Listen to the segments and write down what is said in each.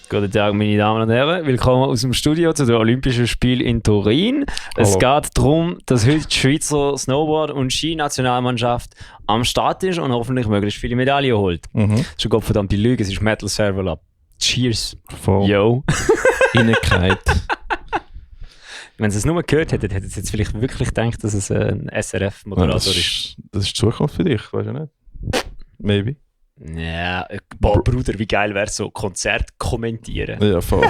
Guten Tag, meine Damen und Herren. Willkommen aus dem Studio zu den Olympischen Spielen in Turin. Es geht darum, dass heute die Schweizer Snowboard- und Ski-Nationalmannschaft am Start ist und hoffentlich möglichst viele Medaillen holt. Das ist eine gottverdammte Lüge, es ist Metal Server Lab. Cheers. Voll. Yo. Innigkeit. Wenn sie es nur gehört hätten, hätten sie jetzt vielleicht wirklich gedacht, dass es ein SRF-Moderator ist. Das ist die Zukunft für dich, weißt du nicht? Maybe. Ja, boah, Bruder, wie geil wäre es so, Konzert kommentieren. Ja, voll.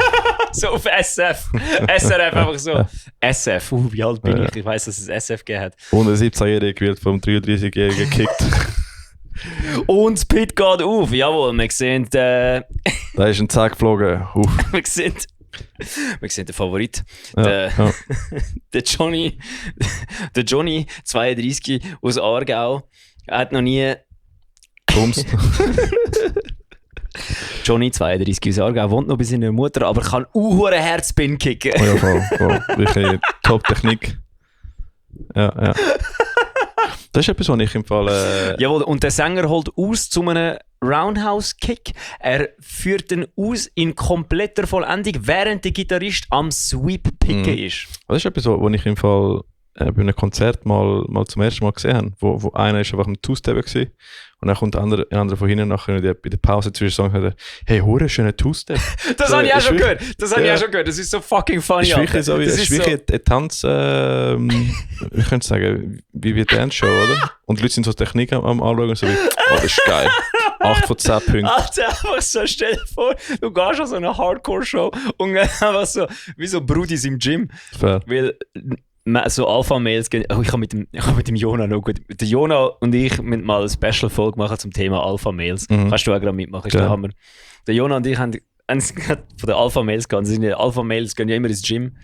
So auf SF. SRF einfach so. SF, wie alt bin ich? Ich weiss, dass es SF gegeben hat. Und ein 17-Jähriger wird vom 33-Jährigen gekickt. Und das Pit geht auf. Jawohl, wir sehen Da ist ein Zack geflogen. wir sehen den Favorit. Ja. Der Johnny, 32 aus Aargau, hat noch nie... Bums. Johnny, 32 aus Aargau, wohnt noch bei seiner Mutter, aber kann einen Herzpin kicken. Ja, voll. Wirklich Top-Technik. Ja. Das ist etwas, was ich im Fall... Jawohl, und der Sänger holt aus zu einem Roundhouse-Kick. Er führt den aus in kompletter Vollendung, während der Gitarrist am Sweep-Picken ist. Das ist etwas, was ich im Fall bei einem Konzert mal zum ersten Mal gesehen habe. Wo einer ist einfach am Two-Step war und dann kommt der andere von hinten nachher und bei der Pause zwischen sagen hat, hey, hure schöner Two-Step. Das habe ich auch schon gehört. Das ist so fucking funny. Es ist wirklich ein Tanz, ich könnte sagen, wie Dance-Show, oder? Und die Leute sind so Technik am Anschauen und so wie, oh, das ist geil. 8 von 10 Punkten. Alter, einfach so, stell dir vor, du gehst an so eine Hardcore-Show und einfach so, wie so Brudis im Gym. Fair. Weil so Alpha-Mails gehen. Oh, ich habe mit dem Jona noch gut. Der Jona und ich müssen mal eine Special-Folge machen zum Thema Alpha-Mails. Kannst du auch gerade mitmachen, ist der Hammer. Der Jona und ich haben von den Alpha-Mails gegangen. Alpha-Mails gehen ja immer ins Gym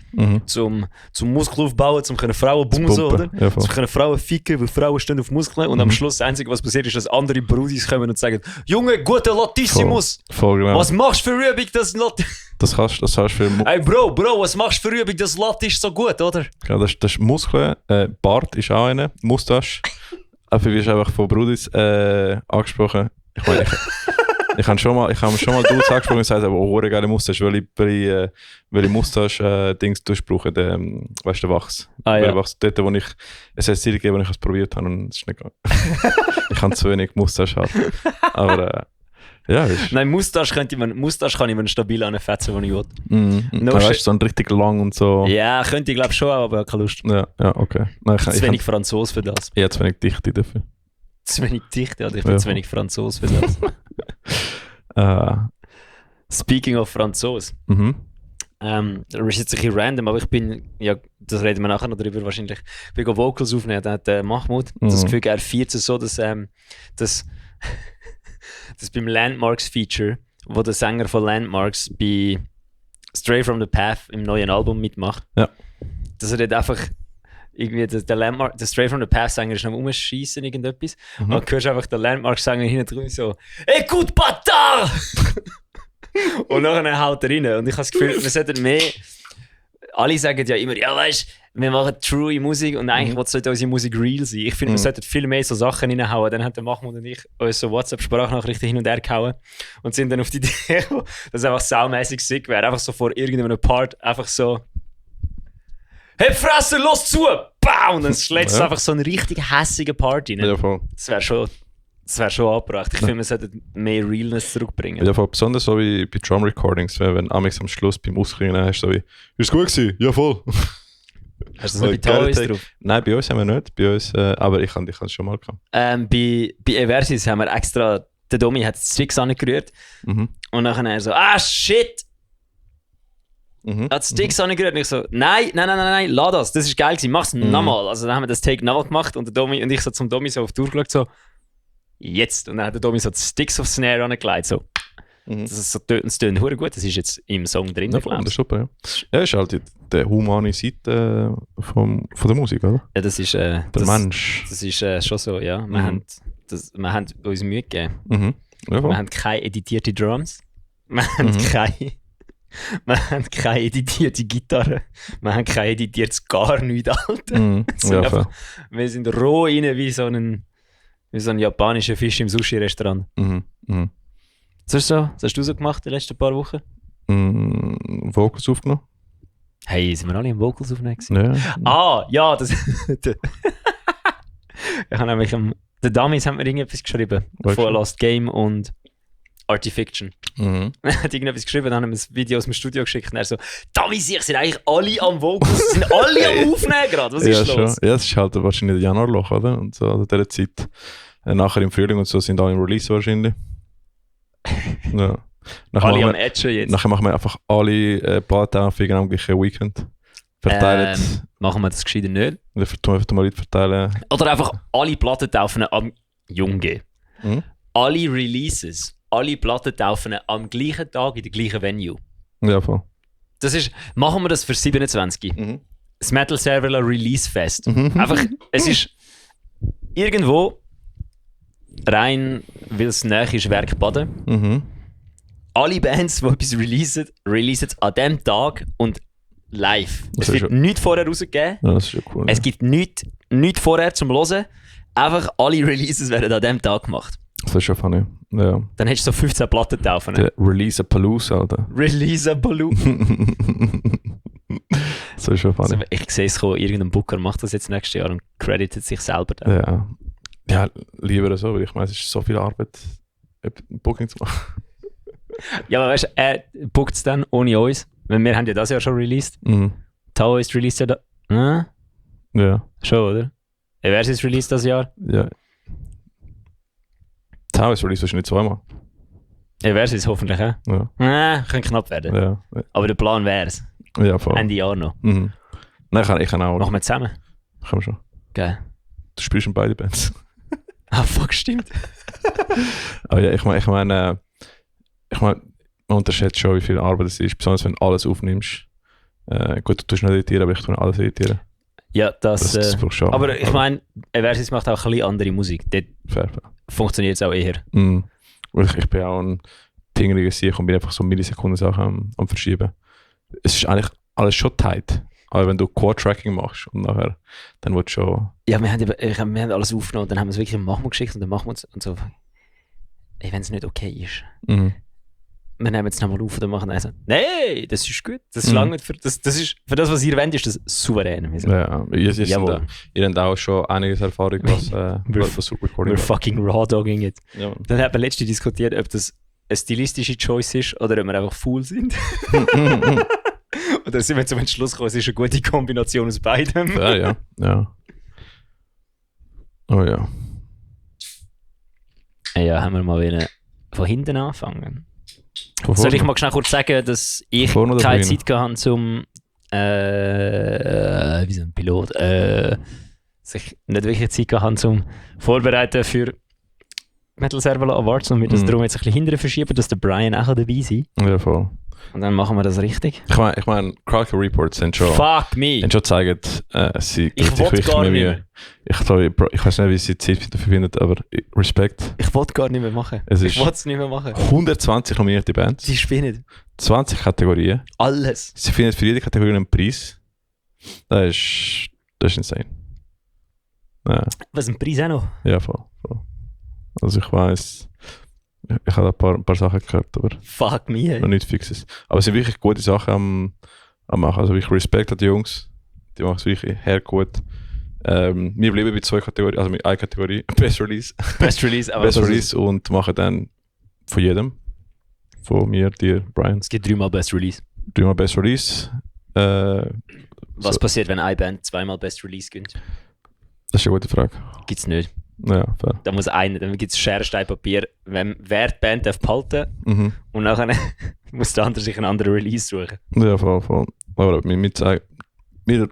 zum Muskel aufbauen, zum Frauen bumsen, oder? Ja, zum Frauen ficken, weil Frauen stehen auf Muskeln und am Schluss das Einzige, was passiert, ist, dass andere Brudis kommen und sagen: Junge, guter Latissimus! Voll genau. Was machst du für Übung, das Das kannst du für... Hey Bro, was machst du für Übung, das Lat ist so gut, oder? Ja, das ist Muskeln, Bart ist auch eine, Moustache. Aber du wirst einfach von Brudis angesprochen. Ich meine, ich habe schon mal Dudes angesprochen und gesagt, oh, geile Moustache, weil ich Moustache-Dings durchbrauche, weißt du, der Wachs. Ja. Wachs. Dort, wo ich es hat Zeit gegeben, wo ich es probiert habe und es ist nicht gegangen. Ich habe zu wenig Moustache haben. Aber ja, ist... Nein, Moustache kann ich mir stabil anfetzen, wenn ich will. No, weißt du, so ein richtig lang und so. Ja, könnte ich glaube schon, aber ich habe keine Lust. Ja, okay. Nein, zu wenig Franzos für das. Ja, zu wenig Dichte dafür. Zu wenig Dichte, oder ich bin zu wenig Franzos für das. Speaking of Franzos. Das ist jetzt ein bisschen random, aber ich bin, ja, das reden wir nachher noch darüber wahrscheinlich, ich bin Vocals aufnehmen, da hat Mahmoud das Gefühl, er feiert es so, dass beim Landmarks-Feature, wo der Sänger von Landmarks bei Stray from the Path im neuen Album mitmacht, dass er dort einfach irgendwie der Stray from the Path-Sänger ist noch rumschießen irgendetwas und dann hörst du einfach den Landmarks-Sänger hinten drin so «Écoute Bâtard!» und nachher haut er rein und ich habe das Gefühl, wir sollten mehr... Alle sagen ja immer, ja weißt, wir machen true Musik und eigentlich sollte unsere Musik real sein. Ich finde, wir sollten viel mehr so Sachen reinhauen. Dann haben der Mahmoud und ich uns so WhatsApp-Sprachnachrichten hin und her gehauen und sind dann auf die Idee gekommen, dass es einfach saumässig sick wäre. Einfach so vor irgendeinem Part einfach so «Hey Fresse, los zu!» Bam! Und dann schlägt es einfach so einen richtig hässigen Part rein. Ja, voll. Das wäre schon angebracht. Ich finde, wir sollten mehr Realness zurückbringen. Ja, voll. Besonders so wie bei Drum Recordings, wenn Amix am Schluss beim Ausklingen hast, so wie «Ist gut gewesen?» «Ja, voll!» Hast du das noch bei Taoist drauf? Nein, bei uns haben wir nicht. Bei uns, aber ich kann es schon mal gehabt. Bei Eversis haben wir extra, der Domi hat Sticks angerührt und nachher er so «Ah, shit!» hat Sticks angerührt und ich so nein, lass das ist geil gewesen, mach's nochmal. Also dann haben wir das Take nochmal gemacht und der Domi und ich so zum Domi so auf die Uhr geschaut, so jetzt. Und dann hat der Domi so die Sticks auf Snare angelegt, so. Das ist so, es tönt verdammt gut, das ist jetzt im Song drin. Ja, das ist super, ja. Ja, ist halt die humane Seite von der Musik, oder? Ja, das ist... der Mensch. Das ist schon so, ja. Wir haben uns Mühe gegeben. Ja, wir haben keine editierte Drums. Wir haben keine editierte Gitarre. Wir haben kein editiertes gar nichts, Alter. Wir sind roh rein wie so ein japanischer Fisch im Sushi-Restaurant. Was hast du so gemacht in den letzten paar Wochen? Vocals aufgenommen. Hey, sind wir alle im Vocals aufgenommen? Ja. Das... ich habe nämlich... Der Dummies hat mir irgendetwas geschrieben. Von Last Game und Artifiction. Er hat irgendetwas geschrieben, dann haben wir ein Video aus dem Studio geschickt und er so, Dummies, ich sind eigentlich alle am Vocals, sind alle am Aufnehmen gerade. Was ist los? Schon. Ja, es ist halt wahrscheinlich der Januarloch, oder? Und so an dieser Zeit. Nachher im Frühling und so sind alle im Release wahrscheinlich. Ja. Alle am Edgen jetzt. Nachher machen wir einfach alle Platten auf am gleichen Weekend. Verteilen. Machen wir das gescheiter nicht? Oder tun wir Leute verteilen. Oder einfach alle Plattentaufen am Junge. Alle Releases, alle Plattentaufen am gleichen Tag in der gleichen Venue. Ja, voll. Das ist, machen wir das für 27. Das Metal Server Release Fest. Einfach, es ist irgendwo rein, weil es näher ist, Werk Baden. Alle Bands, die etwas releasen es an diesem Tag und live. Es wird nichts vorher rausgegeben. Ja, das ist ja cool. Es gibt nichts vorher zum Hören. Einfach alle Releases werden an diesem Tag gemacht. Das ist schon funny. Ja. Dann hättest du so 15 Platten taufen. Der Release-a-Palooza, Alter. Release-a-Palooza. Das ist schon funny. Also, ich sehe es kommen, irgendein Booker macht das jetzt nächstes Jahr und creditet sich selber dann. Ja. Ja, lieber so, weil ich meine, es ist so viel Arbeit, ein Booking zu machen. Ja, aber weißt du, er bookt es dann ohne uns. Weil wir haben ja das Jahr schon released. Taoist released ja da. Ja. Schon, oder? Eversis released das Jahr. Ja. Taoist released wahrscheinlich zweimal. Eversis hoffentlich auch. Ja. Könnte knapp werden. Ja. Aber der Plan wäre es. Ja, voll. Ende Jahr noch. Nein, ich kann auch. Machen wir zusammen? Können wir schon. Geil. Du spielst in beide Bands. Fuck, stimmt. Aber ja, ich meine, man unterschätzt schon, wie viel Arbeit es ist, besonders wenn du alles aufnimmst. Gut, du tust nicht editieren, aber ich tue alles editieren. Ja, das brauchst du schon. Aber ich meine, Eversis macht auch ein bisschen andere Musik. Dort funktioniert es auch eher. Ich bin auch ein pingeliger Sieg und bin einfach so Millisekunden Sachen am Verschieben. Es ist eigentlich alles schon tight. Aber wenn du Quad-Tracking machst und nachher, dann wird schon... Ja, wir haben alles aufgenommen, dann haben wir es wirklich am Machen geschickt und dann machen wir es und so. Ey, wenn es nicht okay ist. Wir nehmen es nochmal auf und dann machen wir so, nein, das ist gut, das ist lange für das ist für das, was ihr wollt, ist das souverän. Ja, ihr habt auch schon einiges Erfahrung, was Recording We're fucking raw-dogging it. Ja. Dann haben wir letztens diskutiert, ob das eine stilistische Choice ist oder ob wir einfach faul sind. Oder sind wir zum Entschluss gekommen, es ist eine gute Kombination aus beidem. Ja. Oh ja. Ja, haben wir mal wieder von hinten anfangen. Soll ich mal schnell kurz sagen, dass ich keine Zeit hatte zum wie so ein Pilot, sich nicht wirklich Zeit hatte zum Vorbereiten für Metal Server Awards und wir das darum jetzt ein bisschen hinterher verschieben, dass der Brian auch dabei sein. Ja, voll. Und dann machen wir das richtig. Ich meine, Cracker Reports sind schon... Fuck me! Haben schon gezeigt, sie ich wollte gar nicht mehr. Ich weiß nicht, wie sie Zeit dafür findet, aber Respekt. Ich wollte gar nicht mehr machen. Ich wollte es nicht mehr machen. 120 nominierte Bands. Sie spinnen. 20 Kategorien. Alles. Sie finden für jede Kategorie einen Preis. Das ist insane. Ja. Was, ein Preis auch noch? Ja, voll. Also ich weiss... Ich habe ein paar Sachen gehört, aber fuck me, noch nichts Fixes. Aber es sind wirklich gute Sachen am machen. Also ich Respekt an die Jungs. Die machen es wirklich gut. Wir bleiben bei 2 Kategorien, also mit einer Kategorie. Best Release. Best Release, aber Best Release und machen dann von jedem. Von mir, dir, Brian. Es gibt 3-mal Best Release. 3-mal Best Release. Was passiert, wenn eine Band 2-mal Best Release gönnt? Das ist eine gute Frage. Gibt's nicht. Ja, fair. Da muss einer, dann gibt es Schere, Stein, Papier, wer die Band darf behalten und nachher muss der andere sich einen anderen Release suchen. Ja, voll. Aber wir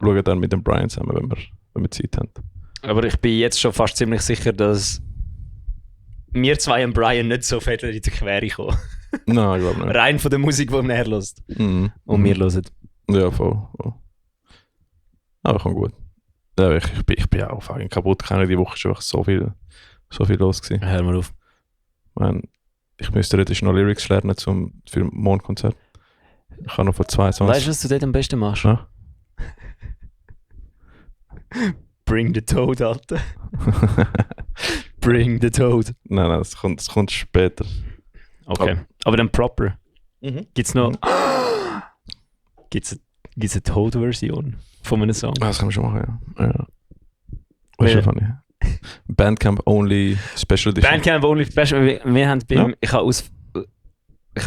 schauen dann mit dem Brian zusammen, wenn wir Zeit haben. Aber ich bin jetzt schon fast ziemlich sicher, dass wir zwei und Brian nicht so fett in die Quere kommen. Nein, ich glaube nicht. Rein von der Musik, die man herlässt. Und wir hören. Ja, voll. Aber kommt gut. Ja, ich bin auch fucking kaputt. Die Woche schon so viel los gewesen. Hör mal auf. Ich müsste heute noch Lyrics lernen für ein Mondkonzert. Ich habe noch vor 2 Songs. Weißt du, was du dort am besten machst? Ja? Bring the Toad, Alter. Bring the Toad. Nein, das kommt später. Okay. Aber dann proper. Gibt's noch... Gibt es eine Toad-Version von einem Song? Das kann man schon machen, ja. Das ist schon funny. Bandcamp Only Special Edition. Bandcamp Only Special. Wir haben beim... Ich habe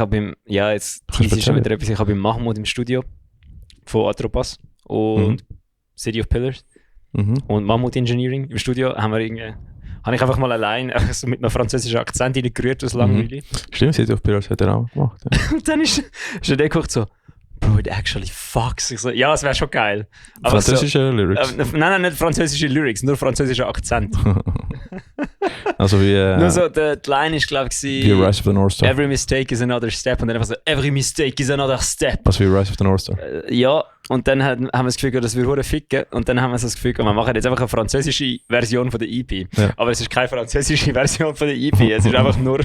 beim... Ja, jetzt ist schon wieder etwas. Ich habe beim Mahmoud im Studio von Atropas und City of Pillars und Mahmoud Engineering im Studio habe ich einfach mal allein so mit einem französischen Akzent reingerührt aus Langweile. Stimmt, City of Pillars hat er auch gemacht. Ja. Und dann ist er geguckt so, Bro, it actually fucks. Ich so, ja, es wäre schon geil. Aber französische Lyrics? Nein, nicht französische Lyrics, nur französischer Akzent. Also wie... nur so, die Line ist, glaube ich, wie Rise of the North Star. Every mistake is another step. Und dann einfach so, every mistake is another step. Also wie Rise of the North Star. Ja, und dann haben wir das Gefühl, dass wir hure ficken. Und dann haben wir so das Gefühl, wir machen jetzt einfach eine französische Version von der EP. Ja. Aber es ist keine französische Version von der EP. Es ist einfach nur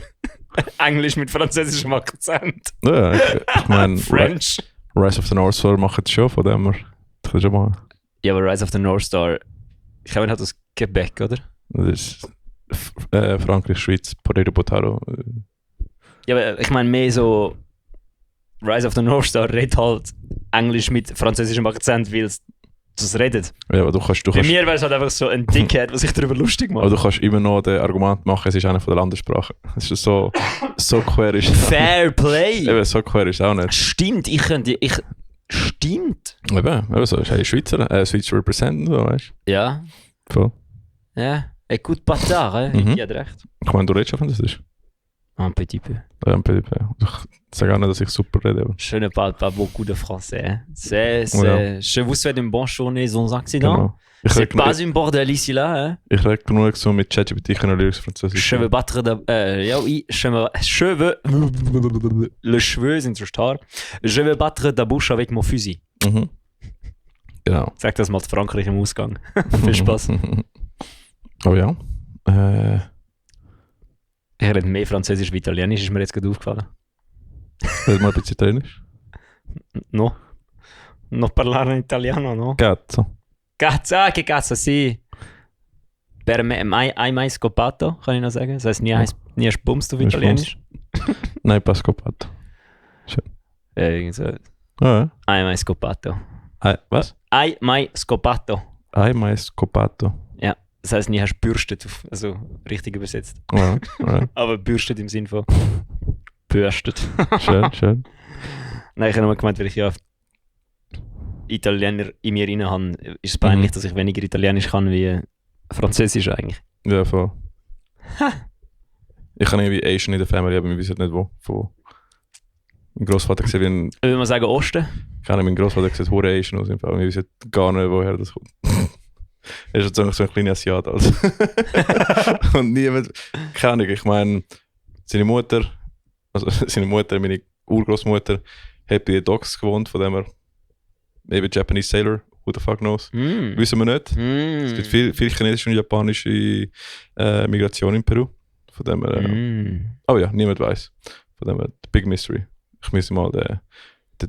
Englisch mit französischem Akzent. Ja, ich meine... French. Rise of the North Star macht es schon, von dem her. Das kann schon mal. Ja, aber Rise of the North Star, ich glaube, halt aus Quebec, oder? Das ist Frankreich, Schweiz, Porero Botaro. Ja, aber ich meine mehr so, Rise of the North Star redet halt Englisch mit französischem Akzent, weil es das redet. Ja, aber du kannst Bei mir wäre es halt einfach so ein Dickhead, was sich darüber lustig macht. Aber du kannst immer noch das Argument machen, es ist eine von der Landessprachen. Es ist so quer ist. Fair Play! Eben, so quer ist auch nicht. Stimmt, Stimmt! Eben so, ist ein Schweizer, Schweizer Represent, so, weißt du? Ja. Voll. Ja, écoute bâtard, ich hat recht. Ich meine, du redest schon Französisch. Un petit peu. Ja, un petit peu. Ich sage auch nicht, dass ich super rede. Aber. Je ne parle pas beaucoup de français. Je vous souhaite une bonne journée sans accident. Genau. C'est pas un bordel ici là. Hein? Ich rede genug so mit ChatGPT, ich kann Lyrics Französisch. Je veux battre le cheveu sind so starr. Je veux battre da bouche avec mon fusil. Genau. Sag das mal zu Frankreich im Ausgang. Viel Spaß. Oh ja. Ich rede mehr Französisch wie Italienisch, ist mir jetzt gerade aufgefallen. Red mal ein bisschen Italienisch. No parlare in italiano, no? Cazzo. Cazzo, che cazzo, sì. Per me, hai mai scopato, kann ich noch sagen. Das heisst, nie hast bumst auf Italienisch. Nein, pas scopato. Schön. Irgend so. Ja. Hai mai scopato. Was? Hai mai scopato. Hai mai scopato. Ja, das heisst, nie hast bürstet, also richtig übersetzt. Ja. Aber bürstet im Sinn von bürstet. Schön. Nein, ich habe nur gemeint, weil ich ja Italiener in mir rein habe, ist es peinlich, dass ich weniger Italienisch kann wie Französisch eigentlich. Ja, voll. Ich habe irgendwie Asian in der Family, aber wir wissen nicht wo. Mein Großvater gesehen wie ein... Will man sagen Osten? Mein Großvater sieht hure Asian aus, wir wissen gar nicht, woher das kommt. Er ist jetzt so ein kleiner Asiat. Also. Und niemand... Keine Ahnung, ich meine, seine Mutter, meine Urgroßmutter, hat bei den Docks gewohnt, von dem her eben Japanese Sailor, who the fuck knows. Wissen wir nicht. Es gibt viel chinesische und japanische Migration in Peru. Von dem her, oh ja, niemand weiß. Von dem her, the big mystery. Ich muss mal den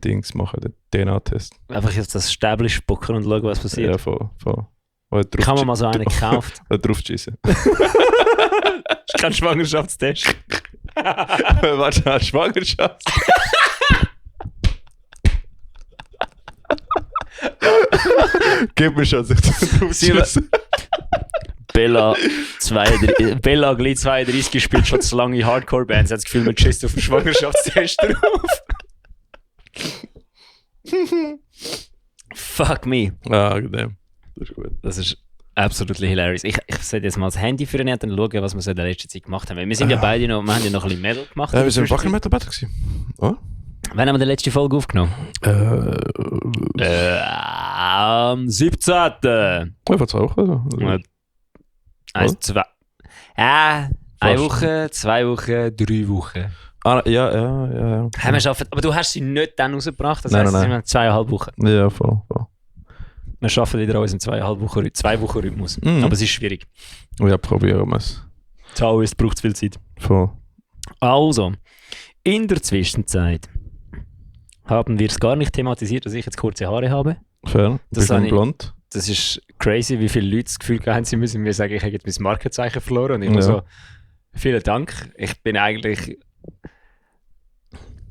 Dings machen, den DNA-Test. Einfach jetzt das Stäbchen spucken und schauen, was passiert. Ja, voll. Kann man mal so einen gekauft? Oder drauf schießen. Das ist kein Schwangerschaftstest. Warte, Schwangerschaft. Gib mir schon, sich drauf schießen. Bella gleich 32 spielt schon zu lange Hardcore-Bands. Hat das Gefühl, man schießt auf den Schwangerschaftstest drauf. Fuck me. Ah, damn. Das ist gut. Das ist absolut hilarious. Ich sollte jetzt mal das Handy für ihn und schauen, was wir so in der letzten Zeit gemacht haben. Wir sind ja beide noch, wir haben ja noch ein bisschen Metal gemacht. Ja, wir sind fucking Metal Battle gewesen. Oh? Wann haben wir die letzte Folge aufgenommen? Am 17. Ja, vor 2 Wochen. Also 2. Ja, 1 Woche, 2 Wochen, 3 Wochen. Ah, ja. Haben wir schaffen, aber du hast sie nicht dann rausgebracht, das heisst, es sind 2,5 Wochen. Ja, voll. Wir schaffen wieder uns in 2 Wochen Rhythmus. Aber es ist schwierig. Ja, probieren wir es. Es braucht zu viel Zeit. Voll. Also, in der Zwischenzeit haben wir es gar nicht thematisiert, dass ich jetzt kurze Haare habe. Fair. Das ist blond. Das ist crazy, wie viele Leute das Gefühl haben, sie müssen mir sagen, ich habe jetzt mein Markenzeichen verloren. Und ich muss so, vielen Dank. Ich bin eigentlich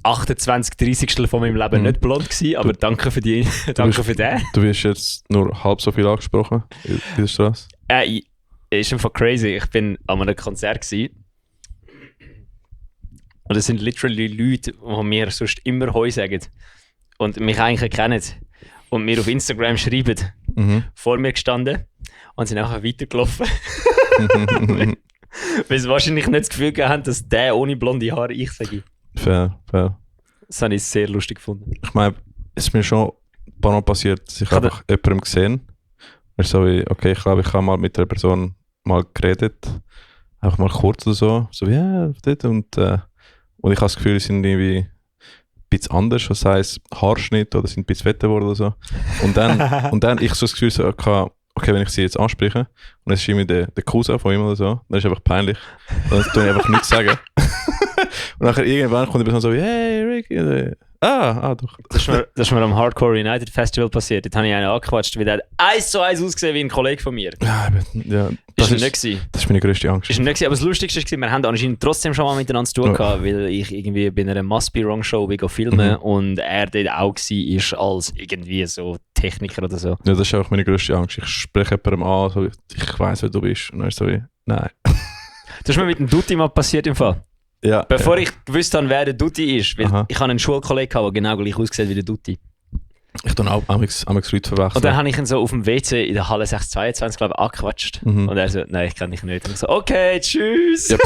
28, 30 von meinem Leben nicht blond gewesen, aber danke für den. Du wirst jetzt nur halb so viel angesprochen in der Straße. Ist einfach crazy. Ich bin an einem Konzert gewesen. Und es sind literally Leute, die mir sonst immer Heu sagen und mich eigentlich kennen und mir auf Instagram schreiben, vor mir gestanden und sind einfach weitergelaufen. Weil sie wahrscheinlich nicht das Gefühl haben, dass der ohne blonde Haare ich sage. Fair. Das habe ich sehr lustig gefunden. Ich meine, es ist mir schon ein paar Mal passiert, dass ich einfach jemandem gesehen habe. So wie, okay, ich glaube, ich habe mal mit einer Person mal geredet. Einfach mal kurz oder so. So wie, ja, dort. Und ich habe das Gefühl, sie sind irgendwie ein bisschen anders. Was heisst Haarschnitt oder sind ein bisschen fetter geworden oder so. Und dann ich so das Gefühl, so, okay, wenn ich sie jetzt anspreche und es ist irgendwie der Cousin von ihm oder so, dann ist es einfach peinlich. Dann tue ich einfach nichts sagen. Und nachher irgendwann kommt die Person so wie, hey Rick, doch. Das ist mir am Hardcore United Festival passiert. Dort habe ich einen angequatscht, weil der hat 1:1 ausgesehen wie ein Kollege von mir. Ja, das ist nicht gewesen. Das ist meine grösste Angst. Ist nicht gewesen, aber das Lustigste war, wir haben anscheinend trotzdem schon mal miteinander zu tun gehabt, weil ich irgendwie bei einer Must Be Wrong Show filmen und er dort auch war als irgendwie so Techniker oder so. Ja, das ist auch meine grösste Angst. Ich spreche jemandem an, so, ich weiss, wer du bist. Und dann ist so wie, nein. Das ist mir mit dem Dutti mal passiert im Fall. Ja, bevor ich gewusst habe, wer der Dutti ist. Weil ich habe einen Schulkollegen, der genau gleich aussieht wie der Dutti. Ich tue auch manchmal Leute verwechseln. Und dann habe ich ihn so auf dem WC in der Halle 622, glaube ich, angequatscht. Und er so, nein, ich kann dich nicht. Und ich so, okay, tschüss. Ja,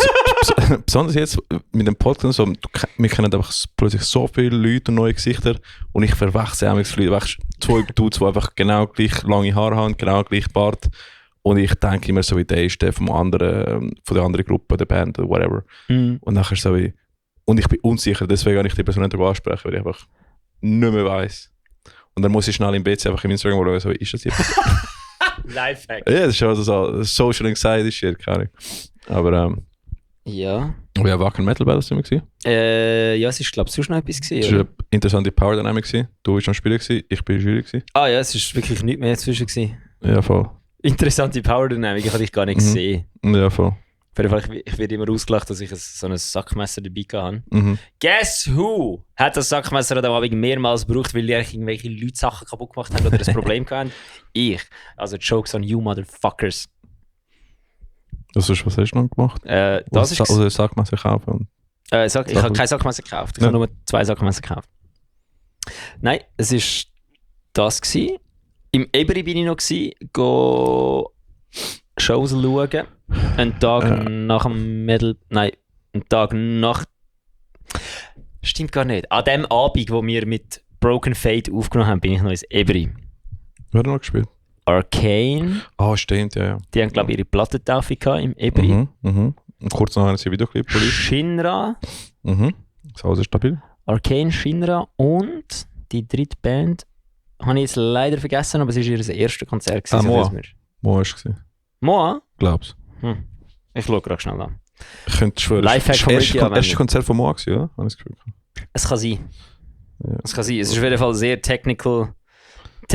besonders jetzt mit dem Podcast, so, wir kennen einfach plötzlich so viele Leute und neue Gesichter und ich verwechsel auch Leute. Weißt, zwei Dudes, die einfach genau gleich lange Haare haben, genau gleich Bart. Und ich denke immer so wie der ist der von der anderen Gruppe, der Band oder whatever. Und nachher so wie, und ich bin unsicher, deswegen kann ich die Person nicht darüber ansprechen, weil ich einfach nicht mehr weiss. Und dann muss ich schnell im BC einfach im Instagram schauen, so wie, ist das jetzt? Lifehack. Ja, das ist schon so Social Anxiety Shit, keine Ahnung. Aber ja. Wie ein Wacken Metal Battles immer gewesen? Ja, es ist glaube ich sonst noch etwas gewesen. Es war eine interessante Power Dynamic gewesen. Du warst am Spielen gewesen, ich bin Jury gewesen. Ah ja, es ist wirklich nichts mehr dazwischen gewesen. Ja, voll. Interessante Power Dynamic, ich habe dich gar nicht gesehen. Ja, voll. Auf jeden Fall, ich werde immer ausgelacht, dass ich so ein Sackmesser dabei hatte. Guess who hat das Sackmesser an dem Abend mehrmals gebraucht, weil die irgendwelche Leute Sachen kaputt gemacht haben oder ein Problem hatten? Ich. Also Jokes on you, motherfuckers. Was hast du noch gemacht? Das ist... Also Sackmesser kaufen? Ich habe kein Sackmesser gekauft, ich habe nur 2 Sackmesser gekauft. Nein, es war das gewesen. Im Eberi bin ich noch gewesen, Shows schauen. Einen Tag nach dem Metal... Nein, einen Tag nach... Stimmt gar nicht. An dem Abend, wo wir mit Broken Fate aufgenommen haben, bin ich noch ins Eberi. Wer hat noch gespielt? Arcane. Stimmt, ja. Die haben, glaube ich, ihre Plattentaufe im Eberi. Und kurz nachher haben sie ein Videoclip released. Shinra. Das Haus ist stabil. Arcane, Shinra und die dritte Band habe ich jetzt leider vergessen, aber es war ihr erstes Konzert. Moa. Moa war es. Moa? Glaub's. Ich schaue gerade schnell an. Ich könnte schwören, das erste Konzert von Moa gewesen, oder? Habe ich das Gefühl. Es kann sein. Ja. Es kann sein. Es ist auf jeden Fall sehr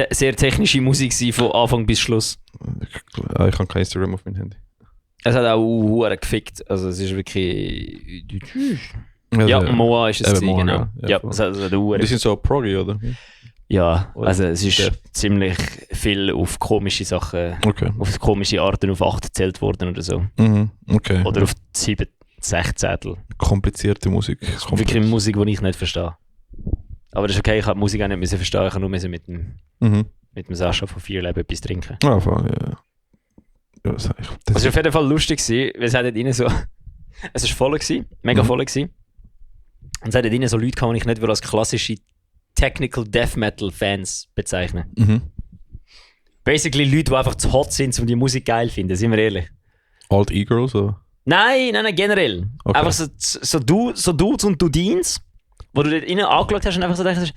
sehr technische Musik von Anfang bis Schluss. Ich habe kein Instagram auf meinem Handy. Es hat auch gefickt. Also es ist wirklich... Ja, Moa ist es gewesen, genau. Ja, es hat die sind so proggy, oder? Ja, also es ist ziemlich viel auf komische Sachen, auf komische Arten auf 8 gezählt worden oder so. Okay. Oder auf 7, 16. Komplizierte Musik. Wirklich Musik, die ich nicht verstehe. Aber das ist okay, ich habe die Musik auch nicht verstehen, ich habe nur mit dem Sascha von 4 Leben etwas trinken. Ja, voll, ja. Das war auf jeden Fall lustig, weil es hat dort so... Es war voll, mega voll. Und es hat dort so Leute gehabt, die ich nicht als klassische Technical Death Metal Fans bezeichnen. Basically Leute, die einfach zu hot sind, um die Musik geil zu finden, sind wir ehrlich. Alt E-Girls, oder? Nein, generell. Okay. Einfach so Dudes und Dudins, wo du dort innen angeschaut hast und einfach so denkst,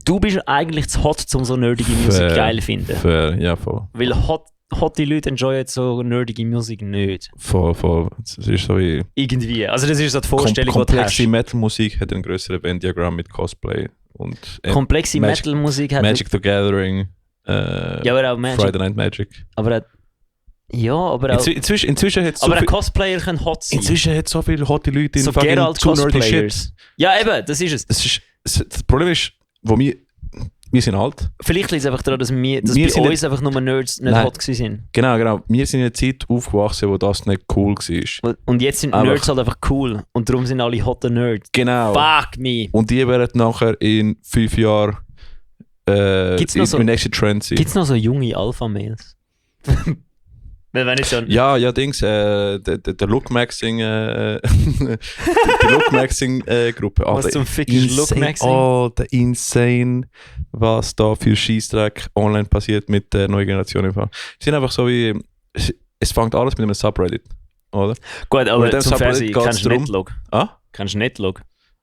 du bist eigentlich zu hot, um so nerdige Musik geil zu finden. Fair, ja, voll. Weil hotte Leute enjoyen so nerdige Musik nicht. Voll. Das ist so wie... Irgendwie. Also das ist so die Vorstellung, die du hast. Komplexe Metal-Musik hat ein grösseres Venn-Diagramm mit Cosplay. Und komplexe Metal-Musik hat... Magic the Gathering, ja, aber auch Friday Night Magic. Aber Ja, aber auch... Inzwischen hat aber ein Cosplayer kann hot sein. Inzwischen hat so viele hotte Leute in so fucking Geralt nerdy shit. Ja, eben, das ist es. Das Problem ist, wir sind alt. Vielleicht liegt es einfach daran, dass bei uns einfach nur Nerds nicht hot waren. Genau. Wir sind in einer Zeit aufgewachsen, wo das nicht cool war. Und jetzt sind Nerds halt einfach cool. Und darum sind alle hotte Nerds. Genau. Fuck me. Und die werden nachher in 5 Jahren im nächsten Trend sein. Gibt es noch so junge Alpha-Mails? Ja, Dings, der Look-Maxing die Look-Maxing-Gruppe. Was zum Fick ist Look-Maxing? Oh, der Insane, was da für Scheissdreck online passiert mit der neuen Generation im Fall. Sie sind einfach so wie, es fängt alles mit einem Subreddit, oder? Gut, aber zum Fernsehen kennst du Netlog? Ah? Kennst du Netlog?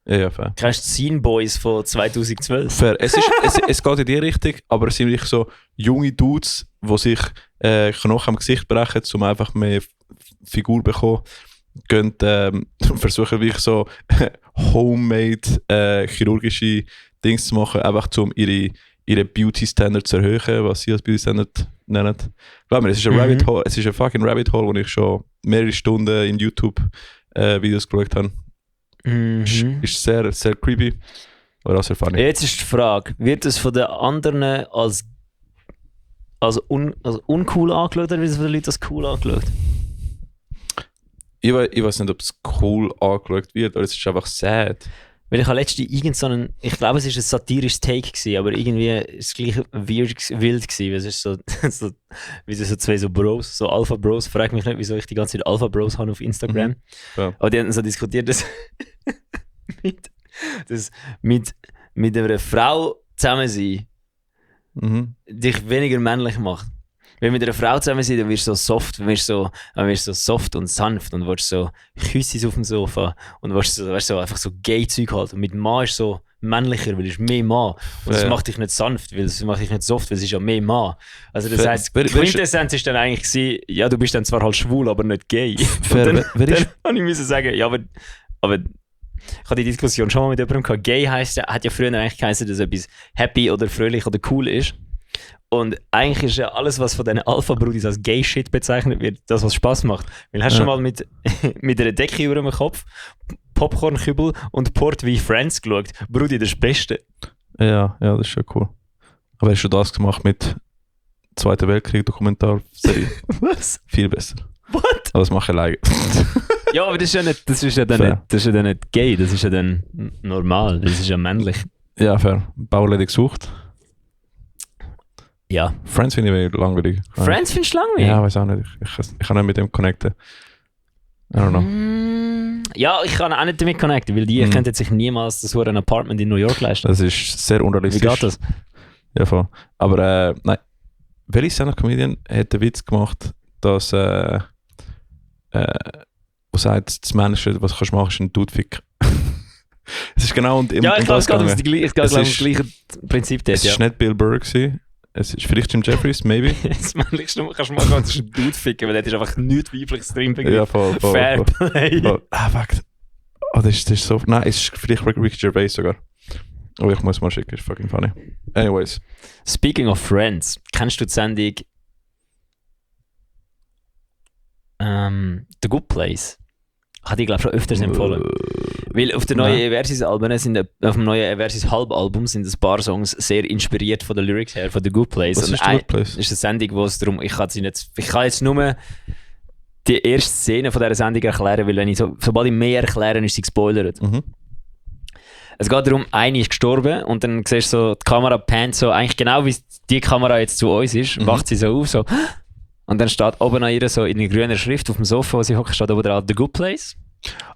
Ja, fair. Kennst du Scene Boys von 2012? Fair. Es geht in die Richtung, aber es sind wirklich so junge Dudes, die sich Knochen am Gesicht brechen, um einfach mehr Figur zu bekommen. Gehen, versuchen wirklich so homemade chirurgische Dinge zu machen, einfach um ihre Beauty-Standard zu erhöhen, was sie als Beauty-Standard nennen. Glaub mir, es ist ein Rabbit Hole, es ist ein fucking Rabbit Hole, wo ich schon mehrere Stunden in YouTube Videos geschaut habe. Ist sehr, sehr creepy. Oder auch sehr funny. Jetzt ist die Frage, wird es von den anderen als uncool angeschaut oder wird es von den Leuten als cool angeschaut? Ich weiß nicht, ob es cool angeschaut wird, oder es ist einfach sad. Weil ich habe letztens ich glaube, es war ein satirisches Take gewesen, aber irgendwie ist es gleich wild gewesen, weil es ist so wie so zwei so Bros, so Alpha-Bros. Frag mich nicht, wieso ich die ganze Zeit Alpha-Bros habe auf Instagram. Ja. Aber die haben so diskutiert, dass mit einer Frau zusammen sein dich weniger männlich macht. Wenn mit einer Frau zusammen sein, dann wirst du so soft und sanft und willst so Küssis auf dem Sofa und willst so einfach so Gay-Zeug halt. Und mit Mann ist so männlicher, weil es ist mehr Mann. Und das macht dich nicht sanft, weil es macht dich nicht soft, weil es ist ja mehr Mann. Also das heisst, die Quintessenz ist dann eigentlich gewesen, ja, du bist dann zwar halt schwul, aber nicht gay. Dann habe ich müssen sagen, ja, aber ich hatte die Diskussion schon mal mit jemandem gehabt. Gay hat ja früher eigentlich geheißen, dass etwas happy oder fröhlich oder cool ist. Und eigentlich ist ja alles, was von diesen Alpha-Brudis als Gay-Shit bezeichnet wird, das, was Spass macht. Weil hast du schon mal mit einer Decke über dem Kopf, Popcornkübel und Port wie Friends geschaut? Brudi, das ist das Beste. Ja, das ist schon cool. Aber hast du das gemacht mit Zweiter Weltkrieg-Dokumentarserie? Was? Viel besser. What? Aber das mache ich alleine. Ja, aber das ist ja dann nicht gay, das ist ja dann normal, das ist ja männlich. Ja, fair. Bauledig gesucht. Ja. Friends finde ich langweilig. Friends findest du langweilig? Ja, weiß auch nicht. Ich kann nicht mit dem connecten. I don't know. Ja, ich kann auch nicht damit connecten, weil die könnten sich niemals das ein Apartment in New York leisten. Das ist sehr unrealistisch. Wie geht das? Ja, voll. Aber nein. Welcher Stand-Up-Comedian hat den Witz gemacht, dass wo sagt, das Menschliche, was kannst du machen, ist ein Dudefick. Es ist genau ich glaube, es geht ums gleiche Prinzip dort. Es war nicht Bill Burr gewesen. Es ist vielleicht Jim Jeffries, maybe. Das Männlichste, was kannst du machen, das ist ein Dudeficken, weil dort ist einfach nichts Weibliches drin. Ja, voll. Fair Play. Fuck. Oh, das ist so... Nein, es ist vielleicht Ricky Gervais sogar. Oh, ich muss mal schicken, ist fucking funny. Anyways. Speaking of Friends, kennst du die Sendung The Good Place? Hat ich glaube schon öfters empfohlen. Weil auf dem neuen Eversis-Album auf dem neuen Eversis-Halbalbum sind ein paar Songs sehr inspiriert von den Lyrics her, von The Good Place. Was ist The Good Place? Das ist eine Sendung, wo es darum... Ich kann jetzt nur die erste Szene von dieser Sendung erklären, weil sobald ich mehr erkläre, ist sie gespoilert. Es geht darum, eine ist gestorben und dann siehst du so, die Kamera pannt so, eigentlich genau wie die Kamera jetzt zu uns ist, wacht sie so auf, so... Und dann steht oben an ihr so in grüner Schrift auf dem Sofa, wo sie hockt, steht oben drauf The Good Place.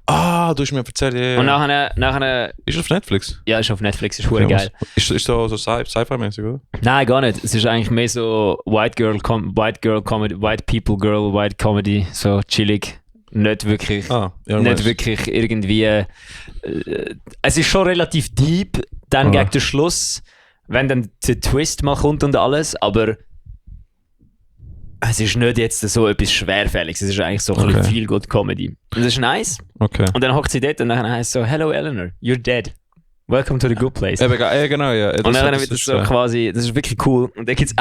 Ah, du hast mir erzählt, ja. Und nachher... Ist es auf Netflix? Ja, ist auf Netflix, ist verdammt geil. Ist so Sci-Fi-mäßig, oder? Nein, gar nicht. Es ist eigentlich mehr so White Comedy, White People Girl, White Comedy, so chillig. Nicht wirklich, wirklich irgendwie... es ist schon relativ deep, dann gegen den Schluss, wenn dann der Twist mal kommt und alles, aber... Es ist nicht jetzt so etwas Schwerfälliges, es ist eigentlich so ein bisschen viel good Comedy. Und das ist nice. Okay. Und dann hockt sie dort und dann heißt es so, Hello Eleanor, you're dead. Welcome to the good place. Ja, genau, ja. Und dann wird das so quasi, das ist wirklich cool. Und dann gibt es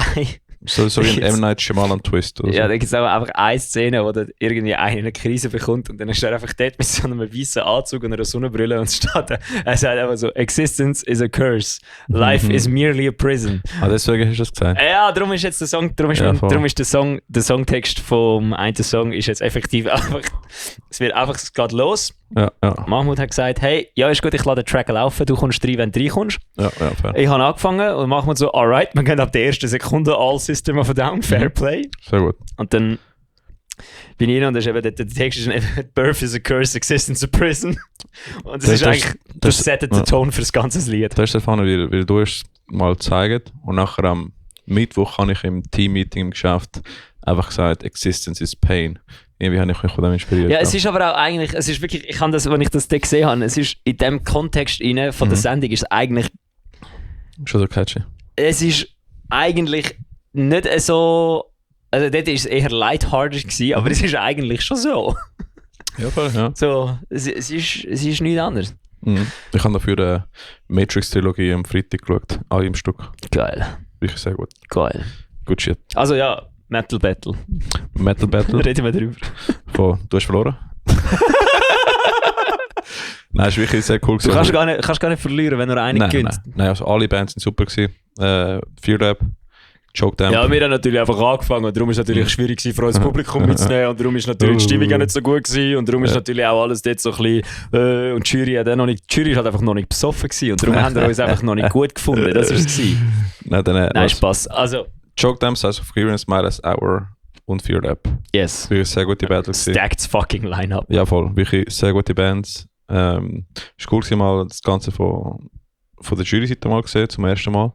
So wie ein M. Night Shyamalan Twist. Oder ja, so. da gibt es auch einfach eine Szene, wo dann irgendwie einer eine Krise bekommt und dann ist er einfach dort mit so einem weißen Anzug und einer Sonnenbrille und steht da. Er sagt einfach so: Existence is a curse. Life is merely a prison. Deswegen hast du das gesagt. Ja, darum ist jetzt der Song, darum ist der Songtext vom einen Song ist jetzt effektiv einfach, es geht los. Ja. Mahmoud hat gesagt: Hey, ja, ist gut, ich lasse den Track laufen, du kommst rein, wenn du reinkommst. Ja, fair. Ich habe angefangen und Mahmoud so: Alright, wir gehen ab der ersten Sekunde all System of a Down, Fair Play. Sehr gut. Und dann bin ich rein und das ist eben, der Text ist eben: Birth is a curse, existence a prison. Und das ist eigentlich, das settet den Ton für das ganze Lied. Das ist der Fall, weil du es mal gezeigt und nachher am Mittwoch habe ich im Team-Meeting im Geschäft einfach gesagt, Existence is pain. Irgendwie habe ich mich von dem inspiriert. Ja, es ist aber auch eigentlich, es ist wirklich, ich kann das, wenn ich das da gesehen habe, es ist in dem Kontext rein von der Sendung ist es eigentlich... Schon so catchy. Es ist eigentlich nicht so... Also dort war es eher lighthearted gewesen, aber es ist eigentlich schon so. Ja, voll, ja. So, es ist nichts anderes. Ich habe dafür eine Matrix-Trilogie am Freitag geschaut. Alle im Stück. Geil. Wirklich sehr gut. Geil. Good shit. Also ja, Metal Battle. Metal Battle. Reden wir drüber. Du hast verloren. Nein, es ist wirklich sehr cool. Du kannst gar nicht verlieren, wenn nur einer gewinnt. Nein, also alle Bands sind super gewesen. Fear Lab, Choke Damp. Ja, wir haben natürlich einfach angefangen und darum war es natürlich schwierig für uns Publikum mitzunehmen und darum war natürlich die Stimmung auch nicht so gut gewesen und darum ist natürlich auch alles dort so ein bisschen und die Jury hat auch noch nicht, die Jury hat einfach noch nicht besoffen gewesen und darum haben wir uns einfach noch nicht gut gefunden, das war es. Nein, Spaß. Also Choke Damp, Size of Coherence, Midas Hour und Fear Lab. Yes. Wirklich sehr gute Battle gewesen. Stacked fucking Line-Up. Ja, voll. Wirklich sehr gute Bands. Es war cool gewesen, mal das Ganze von der Jury-Seite mal gesehen, zum ersten Mal.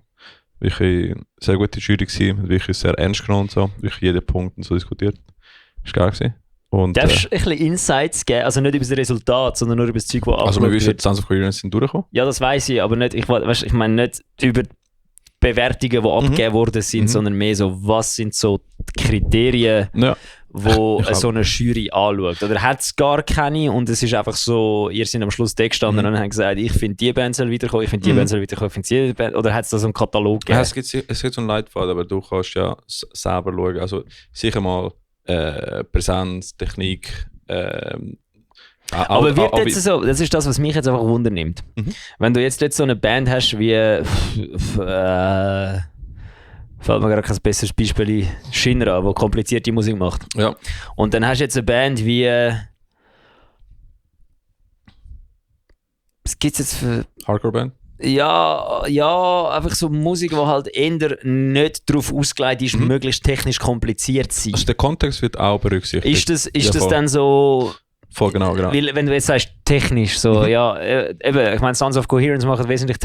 Wirklich sehr gute Jury gewesen, wirklich sehr ernst genommen und so. Wirklich jeden Punkt und so diskutiert. Das war geil gewesen. Und, darfst du ein bisschen Insights geben? Also nicht über das Resultat, sondern nur über das Zeug, das also wir wissen, die Sons of Coherence sind durchgekommen? Ja, das weiss ich, aber nicht, ich meine nicht über die Bewertungen, die abgegeben worden sind, sondern mehr so, was sind so die Kriterien, wo so eine Jury anschaut. Oder hat es gar keine und es ist einfach so, ihr seid am Schluss da gestanden und haben gesagt, ich finde die Band soll wiederkommen, ich finde die Band soll wiederkommen, ich finde die Band, oder hat es da so einen Katalog gegeben? Ja, es gibt so einen Leitfaden, aber du kannst ja selber schauen. Also sicher mal Präsenz, Technik, aber wird jetzt so, das ist das, was mich jetzt einfach wundernimmt. Wenn du jetzt so eine Band hast wie fällt mir gerade kein besseres Beispiel Shinra, die komplizierte Musik macht. Ja. Und dann hast du jetzt eine Band wie was gibt es jetzt für Hardcore-Band? Ja, einfach so Musik, die halt eher nicht darauf ausgelegt ist, möglichst technisch kompliziert zu sein. Also der Kontext wird auch berücksichtigt. Ist das dann so... Voll, genau. Weil, wenn du jetzt sagst, technisch, so, eben, ich meine, Sons of Coherence macht wesentlich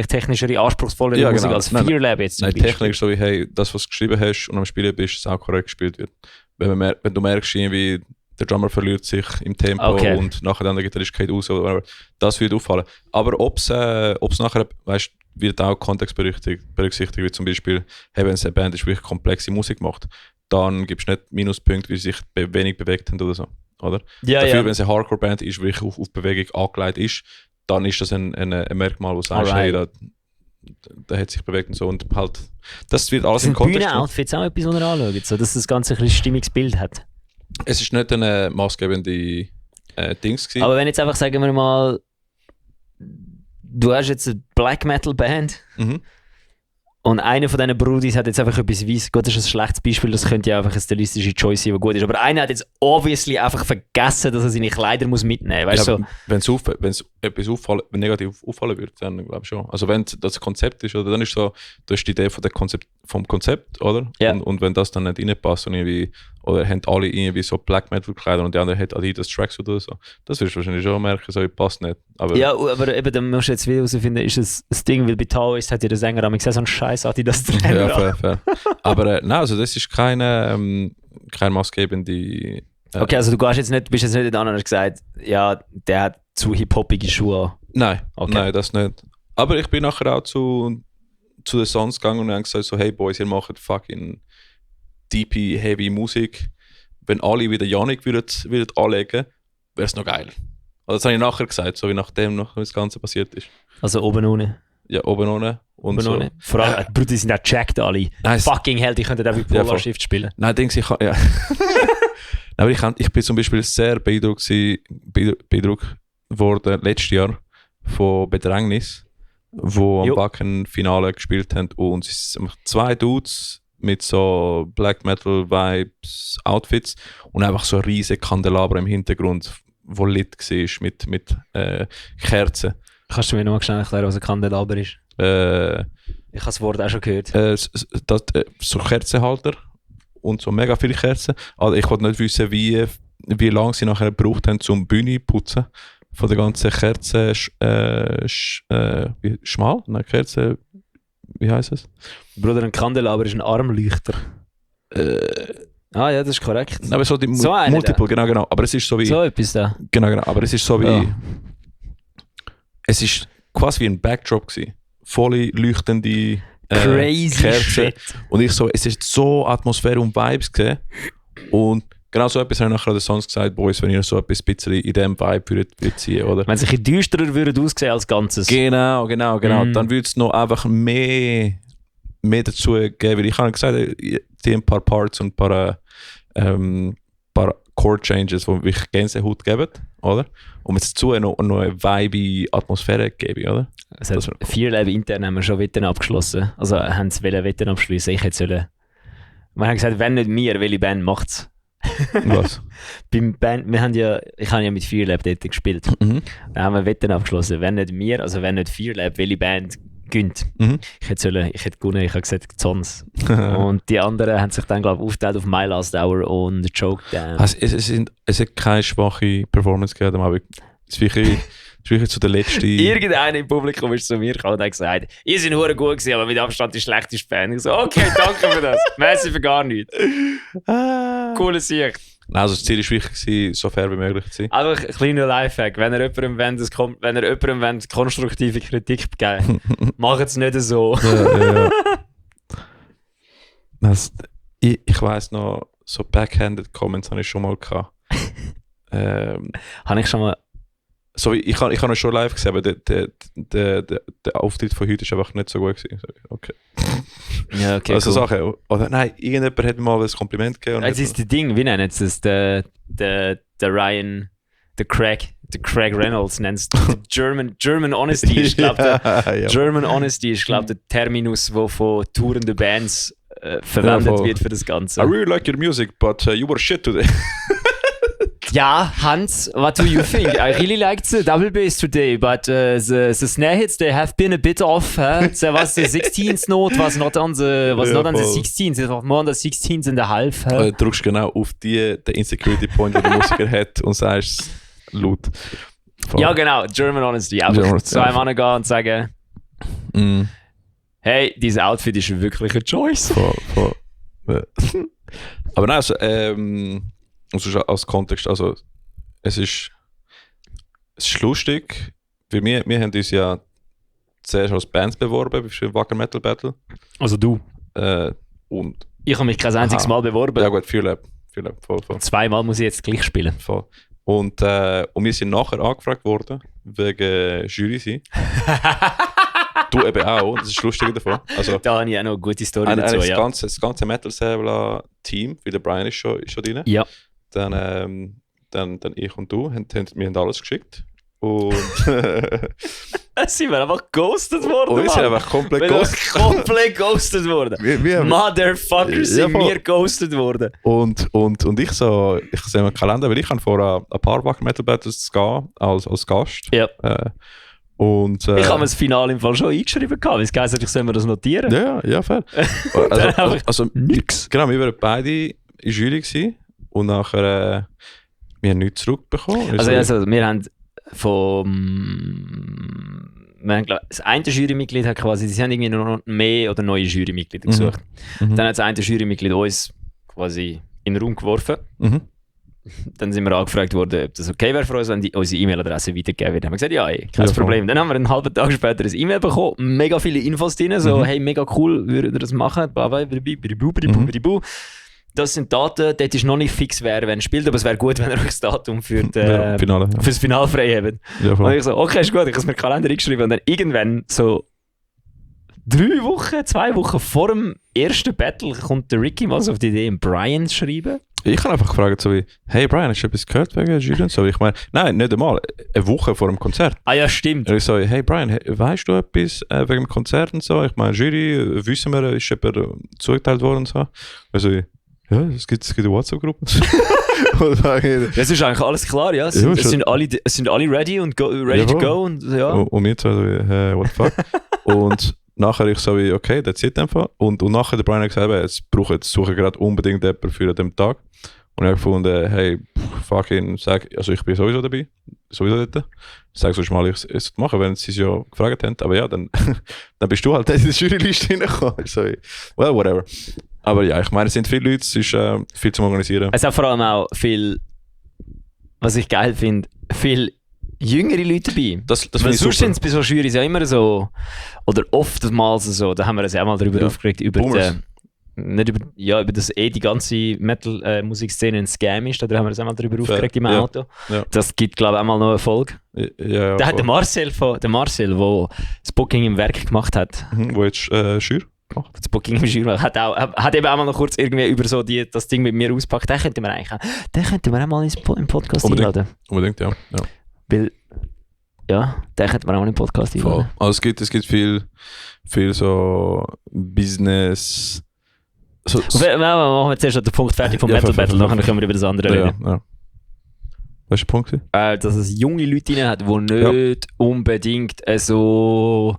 technischere, anspruchsvollere Musik als Fear Lab jetzt. Nein, technisch so wie, hey, das, was du geschrieben hast und am Spielen bist, dass es auch korrekt gespielt wird. Wenn du merkst, irgendwie, der Drummer verliert sich im Tempo und nachher dann der Gitarrist geht raus, oder das wird auffallen. Aber ob es nachher, weißt, wird auch Kontext berücksichtigt, wie zum Beispiel, hey, wenn es eine Band ist, wirklich komplexe Musik macht, dann gibst du nicht Minuspunkte, weil sie sich wenig bewegt haben oder so. Oder? Dafür, wenn es eine Hardcore-Band ist, wirklich auf Bewegung angelegt ist, dann ist das ein Merkmal, wo du sagst, hey, der hat sich bewegt und so. Und halt, das wird alles im Kontext. Sind Bühnen-Outfits auch etwas, was ihr anschaut, so, dass das Ganze ein bisschen Stimmiges hat? Es ist nicht eine maßgebende Dings gewesen. Aber wenn jetzt einfach, sagen wir mal, du hast jetzt eine Black Metal Band und einer von diesen Brudis hat jetzt einfach etwas weiss. Gut, das ist ein schlechtes Beispiel, das könnte ja einfach eine stilistische Choice sein, die gut ist. Aber einer hat jetzt obviously einfach vergessen, dass er seine Kleider mitnehmen muss. Ja, so. Wenn es etwas negativ auffallen würde, dann glaube ich schon. Also wenn das ein Konzept ist, oder dann ist so, du hast die Idee vom Konzept, oder? Ja. Und wenn das dann nicht reinpasst und irgendwie, oder haben alle irgendwie so Black Metal Kleider und die anderen hat Adidas Tracksuit oder so, das wirst du wahrscheinlich schon merken, so passt nicht. Aber eben, dann musst du jetzt wieder herausfinden, ist es das Ding, weil bei Taoist hat ja der Sänger am so einen Scheiß Adidas Trainer. Ja, fair. Aber nein, also das ist keine maßgebende... Okay, also du bist jetzt nicht in den anderen gesagt, ja, der hat zu hip-hoppige Schuhe an. Nein, okay. Nein, das nicht. Aber ich bin nachher auch zu den Sons gegangen und habe gesagt so, hey Boys, ihr macht fucking deep, heavy Musik. Wenn alle wieder Yannick würden anlegen, wäre es noch geil. Also das habe ich nachher gesagt, so wie nachdem noch das Ganze passiert ist. Also oben ohne? Ja, oben ohne. Und so. Vor allem, Bruder, die sind auch gecheckt alle. Nein, fucking hell, die könnten auch wie Polar Shift spielen. Nein, denkst du, ja. Aber ich bin zum Beispiel sehr beeindruckt worden letztes Jahr von Bedrängnis, wo am Wacken-Finale gespielt haben und es sind 2 Dudes mit so Black Metal Vibes Outfits und einfach so ein riesiger Kandelaber im Hintergrund, wo lit war mit Kerzen. Kannst du mir noch mal schnell erklären, was ein Kandelaber ist? Ich habe das Wort auch schon gehört. So Kerzenhalter und so mega viele Kerzen. Also ich wollte nicht wissen, wie lange sie nachher gebraucht haben, zum Bühne putzen von der ganzen Kerzen. Schmal? Nein, Kerzen. Wie heisst es? Bruder, ein Kandelaber ist ein Armleuchter. Ja, das ist korrekt. Aber so die Multiple, genau. Aber es ist so wie... So etwas da. Genau. Aber es ist so wie... Ja. Es ist quasi wie ein Backdrop gewesen. Volle leuchtende crazy Kerzen. Shit. Und ich so, es ist so Atmosphäre und Vibes gewesen. Und genau so etwas habe ich nachher an den Songs gesagt, Boys, wenn ihr so etwas bisschen in diesem Vibe würdet ziehen, oder? Wenn es ein bisschen düsterer würde aussehen als Ganzes. Genau. Dann würde es noch einfach mehr dazu geben. Weil ich habe gesagt, die ein paar Parts und ein paar Chord Changes, die wirklich Gänsehaut geben, oder? Und jetzt dazu noch eine vibe Atmosphäre geben, oder? Also 4 Leben intern haben wir schon Wetten abgeschlossen. Also haben sie Wetten abschliessen. Ich hätte sollen... Wir haben gesagt, wenn nicht wir, welche Band macht's? Was? Ich habe ja mit 4 Lab dort gespielt. Dann haben wir Wetten abgeschlossen. Wenn nicht wir, also wenn nicht 4 Lab, welche Band gönnt. Ich hätte gewonnen, ich habe gesagt Zons. Und die anderen haben sich dann, glaube ich, aufgeteilt auf My Last Hour und Choke Down. Also, es hat keine schwache Performance gegeben, aber es ist wirklich zu der letzten... Irgendeiner im Publikum ist zu mir gekommen und hat gesagt, ihr seid verdammt gut gewesen, aber mit Abstand die schlechteste Band. Ich so, okay, danke für das. Merci für gar nichts. Coole Sicht. Also das Ziel war wirklich, so fair wie möglich zu sein. Einfach ein kleiner Lifehack. Wenn ihr jemandem konstruktive Kritik geben macht es nicht so. Ja. Ich weiss noch, so backhanded Comments habe ich schon mal gehabt. Habe ich schon mal... So, ich habe schon live gesehen, aber der Auftritt von heute ist einfach nicht so gut gewesen. Okay. Ja, okay. Also cool. Sachen. Oder nein, irgendjemand hat mir mal ein Kompliment gegeben. Es ist das Ding, wie nennen sie es? Der Ryan, der Craig Reynolds nennt es German Honesty. Ich glaube, German Honesty ist, glaube der Terminus, der von tourenden Bands verwendet wird für das Ganze. I really like your music, but you were shit today. Ja, Hans, what do you think? I really liked the double bass today, but the snare hits, they have been a bit off. There was the 16th note was not on the 16th, it was more on the 16th and a half. Du drückst genau auf den Insecurity Point, den der Musiker hat und sagst laut. Voll. Ja genau, German Honesty. Einfach zu einem angehen und sagen, hey, dieses Outfit ist wirklich eine Choice. Voll. Aber nein, also, also als Kontext, also es ist lustig, weil wir haben uns ja zuerst als Bands beworben für Wacker Metal Battle. Also du? Und ich habe mich kein einziges Mal beworben. Ja gut, viel Lab, voll. 2-mal muss ich jetzt gleich spielen. Voll. Und wir sind nachher angefragt worden, wegen Jury sein. Du eben auch, das ist das Lustige davon. Also, da habe ich auch noch eine gute Story dazu. Das ganze Metal Säbler Team, wie der Brian ist schon drin. Ja. Dann ich und du, wir haben alles geschickt. Und sind wir einfach ghostet worden. Und wir sind einfach komplett ghostet worden. Motherfuckers sind wir ghostet worden. Und ich sehe meinen Kalender, weil ich kann vor ein paar Wacker Metal Battles gehen als Gast. Ja. Und, ich habe mir das Finale im Fall schon eingeschrieben, weil es heisst, ich soll mir das notieren. Ja, fair. also nix. Genau, wir waren beide in der Jury gewesen. Und nachher wir haben nichts zurückbekommen. Also wir haben das eine Jurymitglied hat quasi, sie haben irgendwie noch mehr oder neue Jurymitglieder gesucht. Dann hat das eine Jurymitglied uns quasi in den Raum geworfen. Dann sind wir angefragt worden, ob das okay wäre für uns, wenn die unsere E-Mail-Adresse weitergeben wird. Dann haben wir gesagt, kein Problem. Dann haben wir einen halben Tag später ein E-Mail bekommen, mega viele Infos drin, so hey, mega cool, würdet ihr das machen? Das sind Daten, dort ist noch nicht fix, wer wenn spielt, aber es wäre gut, wenn ihr euch das Datum für das Finale frei habt. Ja, und ich so, okay, ist gut, ich habe es mir in den Kalender eingeschrieben und dann irgendwann so 2 Wochen vor dem ersten Battle kommt der Ricky mal so auf die Idee, Brian zu schreiben. Ich habe einfach gefragt, so wie, hey Brian, hast du etwas gehört wegen Jury und so? Ich meine, nein, nicht einmal, eine Woche vor dem Konzert. Ah ja, stimmt. Und ich so, hey Brian, weißt du etwas wegen dem Konzert und so? Ich meine, Jury, wissen wir, ist jemand zugeteilt worden und so? Also, ja, es gibt eine WhatsApp-Gruppe. Es ist eigentlich alles klar, ja. Es sind alle ready und ready to go. Und, ja. Und wir zwei so wie, hey, what the fuck? Und nachher ich so wie, okay, that's it einfach. Und nachher der Brian hat gesagt, jetzt suche ich gerade unbedingt jemanden für den Tag. Und ich habe gefunden, hey, fucking, also ich bin sowieso dabei, sowieso dort. Sag sonst mal, ich es machen, wenn sie es ja gefragt haben. Aber ja, dann bist du halt in die Juryliste reingekommen. So, well, whatever. Aber ja, ich meine, es sind viele Leute, es ist viel zum Organisieren. Es hat vor allem auch viel, was ich geil finde, viel jüngere Leute dabei. Das finde ich sonst super. sind es bei so Jurys ja immer so, oder oftmals so, da haben wir uns auch mal darüber aufgeregt, über dass die ganze Metal-Musikszene ein Scam ist, da haben wir uns auch mal darüber aufgeregt im Auto. Ja. Das gibt, glaube ich, auch mal noch eine Folge. Ja, da hat der Marcel, der das Booking im Werk gemacht hat. Wo jetzt Schür gemacht. Das Booking im Schür hat eben auch mal noch kurz irgendwie über so das Ding mit mir auspackt. Den könnten wir auch mal im Podcast einladen. Unbedingt, ja. Weil, ja, den könnten wir auch mal im Podcast einladen. Also es gibt viel so Business. Machen wir zuerst den Punkt fertig vom Metal Battle, dann können wir über das andere reden. Ja. Was ist der Punkt? Dass es junge Leute drin hat, die nicht unbedingt so...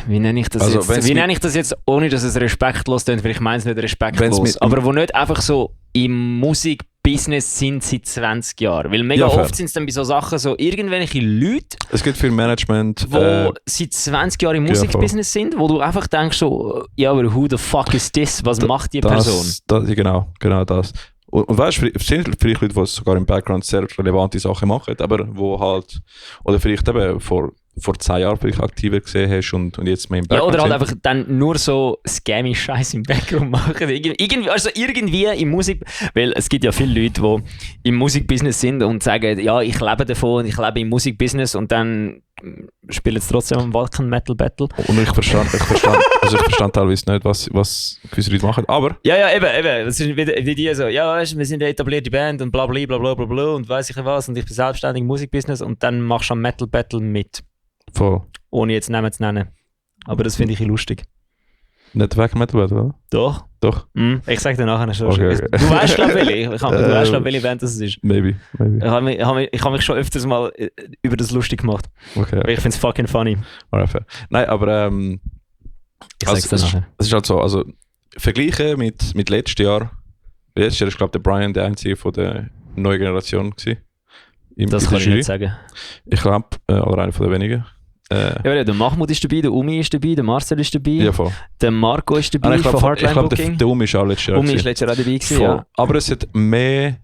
Wie nenne ich das jetzt? Wie nenne ich das jetzt, ohne dass es respektlos klingt, weil ich meine es nicht respektlos, aber die nicht einfach so im Musikbusiness sind seit 20 Jahren. Weil mega oft sind es dann bei so Sachen so irgendwelche Leute, es gibt viel Management, die seit 20 Jahren im Musikbusiness sind, wo du einfach denkst so, ja, aber who the fuck is this? Was macht die Person? Genau das. Und weißt du, es sind vielleicht Leute, die sogar im Background sehr relevante Sachen machen, aber wo halt, oder vielleicht eben vor 10 Jahren vielleicht aktiver gesehen hast und jetzt mehr im Background. Ja, oder halt einfach dann nur so scammy Scheiß im Background machen. Irgendwie im Musik, weil es gibt ja viele Leute, die im Musikbusiness sind und sagen, ja, ich lebe davon, ich lebe im Musikbusiness und dann spielen sie trotzdem am Balkan Metal Battle. Und ich verstand teilweise nicht, was gewisse Leute machen, aber... Ja, eben. Das sind wie die so, ja, weißt, wir sind eine etablierte Band und bla und weiss ich was und ich bin selbstständig im Musikbusiness und dann machst du am Metal Battle mit. Voll. Ohne jetzt Namen zu nennen. Aber das finde ich lustig. Nicht weg Metal Battle, oder? Doch. Ich sag dir nachher schon. Okay. Du weißt, glaube ich, welche Band das ist. Maybe. Ich habe mich schon öfters mal über das lustig gemacht. Okay. Ich finde es fucking funny. Fair. Nein, aber ich sag's dir nachher. Es ist halt so, also vergleichen mit letztes Jahr. Letztes Jahr ist, glaube ich, der Brian der einzige von der neuen Generation gewesen. Das kann ich nicht sagen. Ich glaube, oder einer von den wenigen. Ja, der Mahmoud ist dabei, der Umi ist dabei, der Marcel ist dabei, ja, voll. Der Marco ist dabei von Hardline Booking. Ich glaube, der Umi ist auch letztes Jahr. Umi ist letztes Jahr auch dabei gewesen, ja. Aber es hat mehr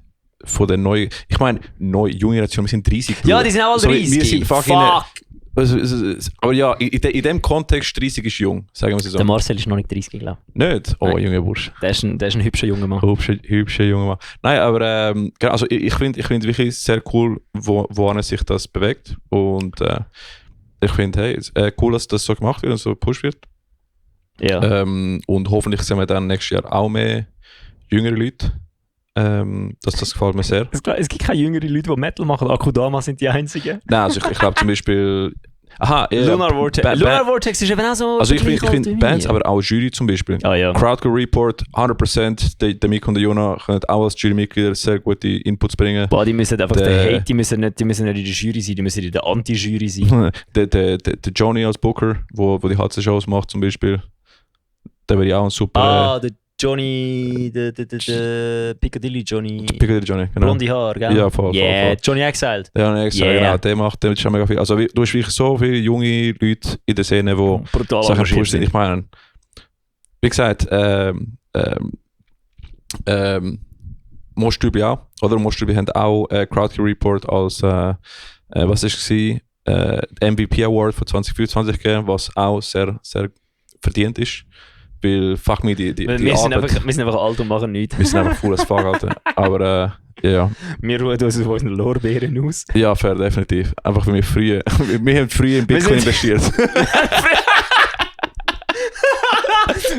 von der neuen... Ich meine, junge Generation, wir sind 30. Ja, die sind auch alle 30. Wir sind fuck! Aber ja, in dem Kontext 30 ist jung, sagen wir es so. Der Marcel ist noch nicht 30, glaube ich. Nicht? Oh, junger Bursch. Der ist ein hübscher junger Mann. Hübscher junger Mann. Nein, aber also ich finde wirklich sehr cool, woran sich das bewegt. Und ich finde, hey, cool, dass das so gemacht wird und so gepusht wird. Ja. Und hoffentlich sehen wir dann nächstes Jahr auch mehr jüngere Leute. Das gefällt mir sehr. Es gibt keine jüngeren Leute, die Metal machen. Akudama sind die einzigen. Nein, also ich glaube zum Beispiel... Lunar Vortex. Lunar Vortex ist eben auch so... Also ich finde Bands, aber auch Jury zum Beispiel. Ja. Crowdcore Report, 100%. Der Mik und der Jona können auch als Jurymitglieder sehr gute Inputs bringen. Boah, die müssen einfach die müssen nicht in der Jury sein, die müssen in der Anti-Jury sein. der Johnny als Booker, wo die HC-Shows macht zum Beispiel. Der wäre ja auch ein super... Der Johnny, der Piccadilly Johnny. Piccadilly Johnny, genau. Blonde Haar, gell? Ja, voll. Johnny Exiled. Ja, genau. Der macht schon mega viel. Also du hast wirklich so viele junge Leute in der Szene, die brutal Sachen pushen. Ich meine, wie gesagt, Mostübi auch. Oder Mostübi haben auch Crowdcore Report als, was ist es, MVP Award von 2024 gegeben, was auch sehr, sehr verdient ist. Weil, fuck me, die wir sind einfach alt und machen nichts. Wir sind einfach voll as fuck, Alter. Aber, ja. Wir ruhen uns auf unseren Lorbeeren aus. Ja, fair, definitiv. Einfach, weil wir haben früh in Bitcoin investiert.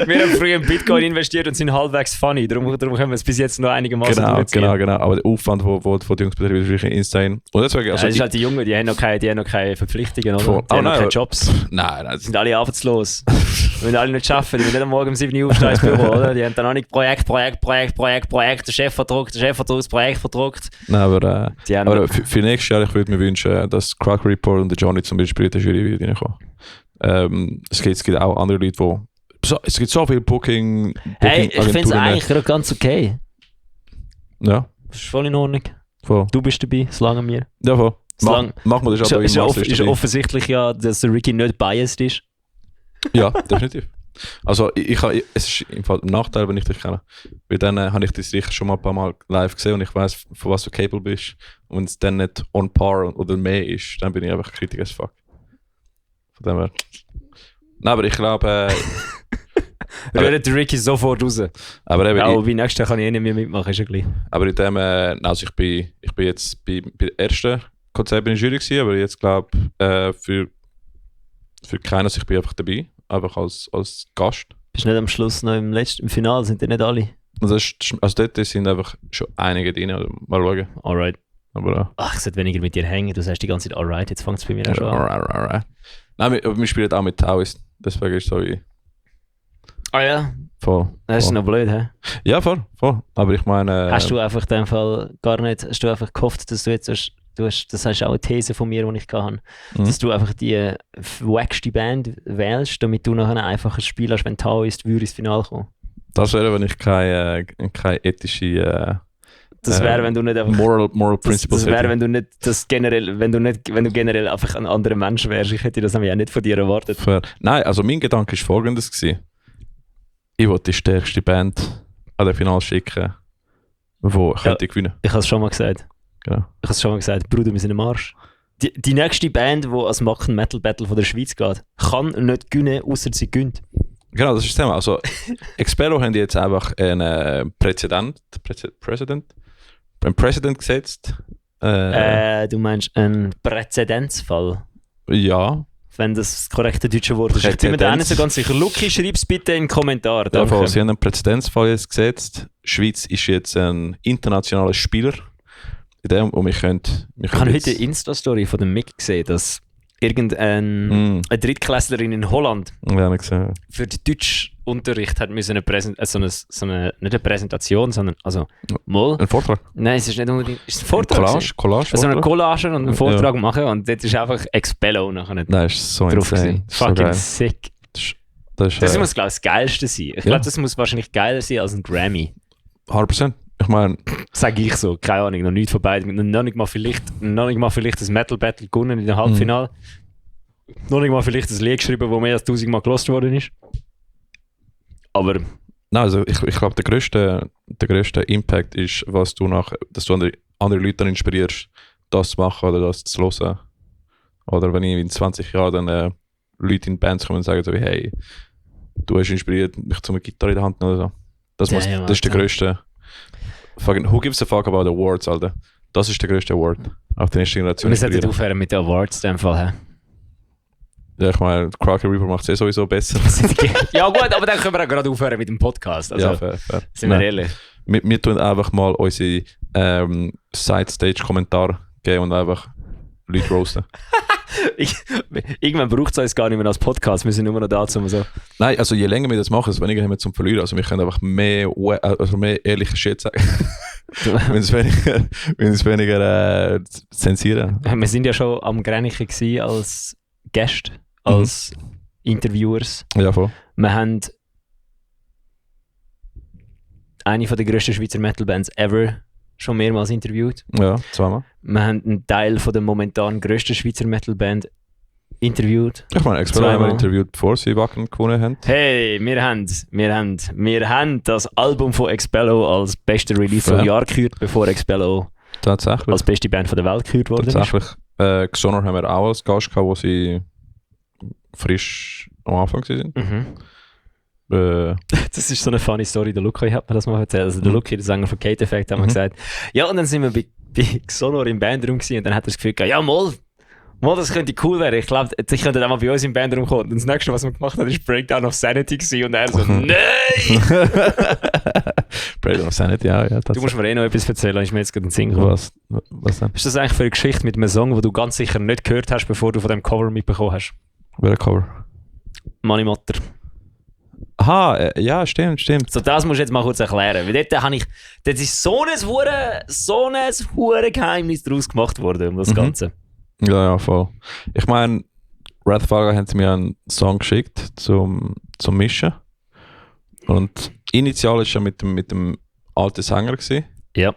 Wir haben früher in Bitcoin investiert und sind halbwegs funny. Darum können wir es bis jetzt noch einigermaßen durchziehen. Genau. Aber der Aufwand, wo die Jungs betreiben, ist wirklich insane. Und deswegen, also das ist halt die Jungen, die haben noch keine Verpflichtungen, oder? Die haben noch keine Jobs. Nein. Die sind alle arbeitslos. Die wollen alle nicht arbeiten. Die wollen nicht am Morgen um 7 Uhr aufstehen ins Büro, oder? Die haben dann auch nicht Projekt. Der Chef verdruckt, das Projekt verdruckt. Nein, aber für nächstes Jahr, ich würde mir wünschen, dass Crack Report und der Johnny zum Beispiel in der Jury wieder reinkommen. Es gibt auch andere Leute, es gibt so viel Booking. Hey, ich finde es eigentlich ganz okay. Ja. Das ist voll in Ordnung. Voll. Du bist dabei, solange wir. Ja, voll. Mach mal das aber ist offensichtlich ja, dass der Ricky nicht biased ist. Ja, definitiv. Also es ist im Fall ein Nachteil, wenn ich dich kenne. Weil dann habe ich dich sicher schon mal ein paar Mal live gesehen und ich weiss, von was du capable bist. Und wenn es dann nicht on par oder mehr ist, dann bin ich einfach kritisch as fuck. Von dem her. Nein, aber ich glaube... Rührt der Ricky sofort raus. Aber eben, auch wie nächstes Jahr kann ich nicht mehr mitmachen, ist ja gleich. Aber in dem... also ich bin jetzt bei der ersten Konzert in der Jury gewesen, aber jetzt glaube für keines, ich bin einfach dabei. Einfach als Gast. Bist du nicht am Schluss noch im Finale, sind die nicht alle? Also dort sind einfach schon einige drin, also mal schauen. Alright. Aber, ach, ich sollte weniger mit dir hängen, du sagst die ganze Zeit alright, jetzt fängt es bei mir auch schon an. Alright. Nein, wir spielen auch mit Taoist, deswegen ist es so wie... Ah ja? Voll. Das ist noch blöd, hä? Ja, voll. Aber ich meine... Hast du einfach in dem Fall gar nicht, hast du einfach gehofft, dass du jetzt... das ist auch eine These von mir, die ich hatte, dass du einfach die wackste Band wählst, damit du nachher einfach ein Spiel hast, wenn Taoist würde ins Finale kommen. Das wäre, wenn ich keine ethische... das wäre, wenn du nicht einfach... Moral Principles das wäre, wenn du nicht das generell... Wenn du generell einfach ein anderer Mensch wärst. Ich hätte das nämlich auch nicht von dir erwartet. Nein, also mein Gedanke war folgendes gewesen. Ich wollte die stärkste Band an den Finale schicken, die könnte gewinnen. Ich habe es schon mal gesagt. Genau. Ich habe es schon mal gesagt, Bruder, wir sind im Arsch. Die nächste Band, die als Macken Metal Battle von der Schweiz geht, kann nicht gewinnen, außer sie gewinnt. Genau, das ist das Thema. Also, Expello haben jetzt einfach einen Präsident gesetzt. Du meinst einen Präzedenzfall? Ja. Wenn das korrekte deutsche Wort ist. Ich bin mir da nicht so ganz sicher. Luki, schreib es bitte in den Kommentar. Ja, sie haben einen Präzedenzfall jetzt gesetzt. Die Schweiz ist jetzt ein internationaler Spieler. Und ich habe heute eine Insta-Story von dem Mick gesehen, dass irgendeine Drittklässlerin in Holland für den Deutschunterricht hat müssen nicht eine Präsentation, sondern ein Vortrag. Nein, es ist nicht unbedingt ein Vortrag. Collage. Also eine Collage und einen Vortrag machen und dort ist einfach Expello nachher nicht. Nein, ist so insane. Fucking sick. Das muss, glaube ich, das Geilste sein. Ich glaube, das muss wahrscheinlich geiler sein als ein Grammy. 100%. Ich meine... Sage ich so, keine Ahnung, noch nichts von beiden. Noch nicht mal vielleicht das Metal Battle gewonnen in der Halbfinale. Noch nicht mal vielleicht das Lied geschrieben, das mehr als 1000 Mal gelost worden ist. Aber... Nein, also ich glaube, der grösste Impact ist, dass du andere Leute dann inspirierst, das zu machen oder das zu hören. Oder wenn ich in 20 Jahren dann Leute in Bands kommen und sagen so, hey, du hast inspiriert, mich zu einer Gitarre in der Hand oder so. Das ist der grösste... Who gives a fuck about awards, Alter? Das ist der grösste Award auf der nächsten Generation. Und es sollte aufhören mit den Awards in dem Fall, hä? Ja, ich meine, Cracker Reaper macht es sowieso besser. Ja gut, aber dann können wir auch gerade aufhören mit dem Podcast. Also, ja, fair. Sind wir ehrlich? Wir tun einfach mal unsere Side-Stage-Kommentare geben und einfach Leute roasten. Irgendwann braucht es uns gar nicht mehr als Podcast, wir sind nur noch da, um so... Nein, also je länger wir das machen, desto weniger haben wir zum Verlieren. Also wir können einfach mehr ehrliche Shit sagen. wenn es weniger zensieren. Wir sind ja schon am Grenchen gewesen als Gäste, als Interviewers. Ja, voll. Wir haben eine der grössten Schweizer Metal-Bands ever schon mehrmals interviewt. Ja, zweimal. Wir haben einen Teil von der momentan grössten Schweizer Metal-Band interviewt. Ich meine, Expello haben wir interviewt, bevor sie Wacken gewonnen haben. Hey, wir haben das Album von Expello als beste Release vom Jahr gekürt, bevor Expello als beste Band von der Welt gekürt wurde. Tatsächlich. Xonor haben wir auch als Gast gehabt, wo sie frisch am Anfang waren. Das ist so eine funny Story. Der Luki hat mir das mal erzählt. Also der Luki, der Sänger von Kate Effect, hat mir gesagt, ja, und dann sind wir bei Xonor im Bandraum gewesen, und dann hat er das Gefühl gehabt, ja, mal, Mal, das könnte cool werden. Ich glaube, ich könnte auch mal bei uns im Bandraum kommen. Und das nächste, was wir gemacht haben, ist Breakdown of Sanity gewesen. Und er so, nein! Breakdown of Sanity, ja. Du musst mir eh noch etwas erzählen, ist mir jetzt gerade in den Sinn gekommen. Was denn? Ist das eigentlich für eine Geschichte mit einem Song, den du ganz sicher nicht gehört hast, bevor du von dem Cover mitbekommen hast? Welcher Cover? Money Matter. Aha, ja, stimmt. So, das musst du jetzt mal kurz erklären. Weil dort ist so ein hure Geheimnis daraus gemacht worden, um das Ganze. Ja, voll. Ich meine, Red Falga haben sie mir einen Song geschickt zum Mischen. Und initial war es ja mit dem alten Sänger gewesen. Ja.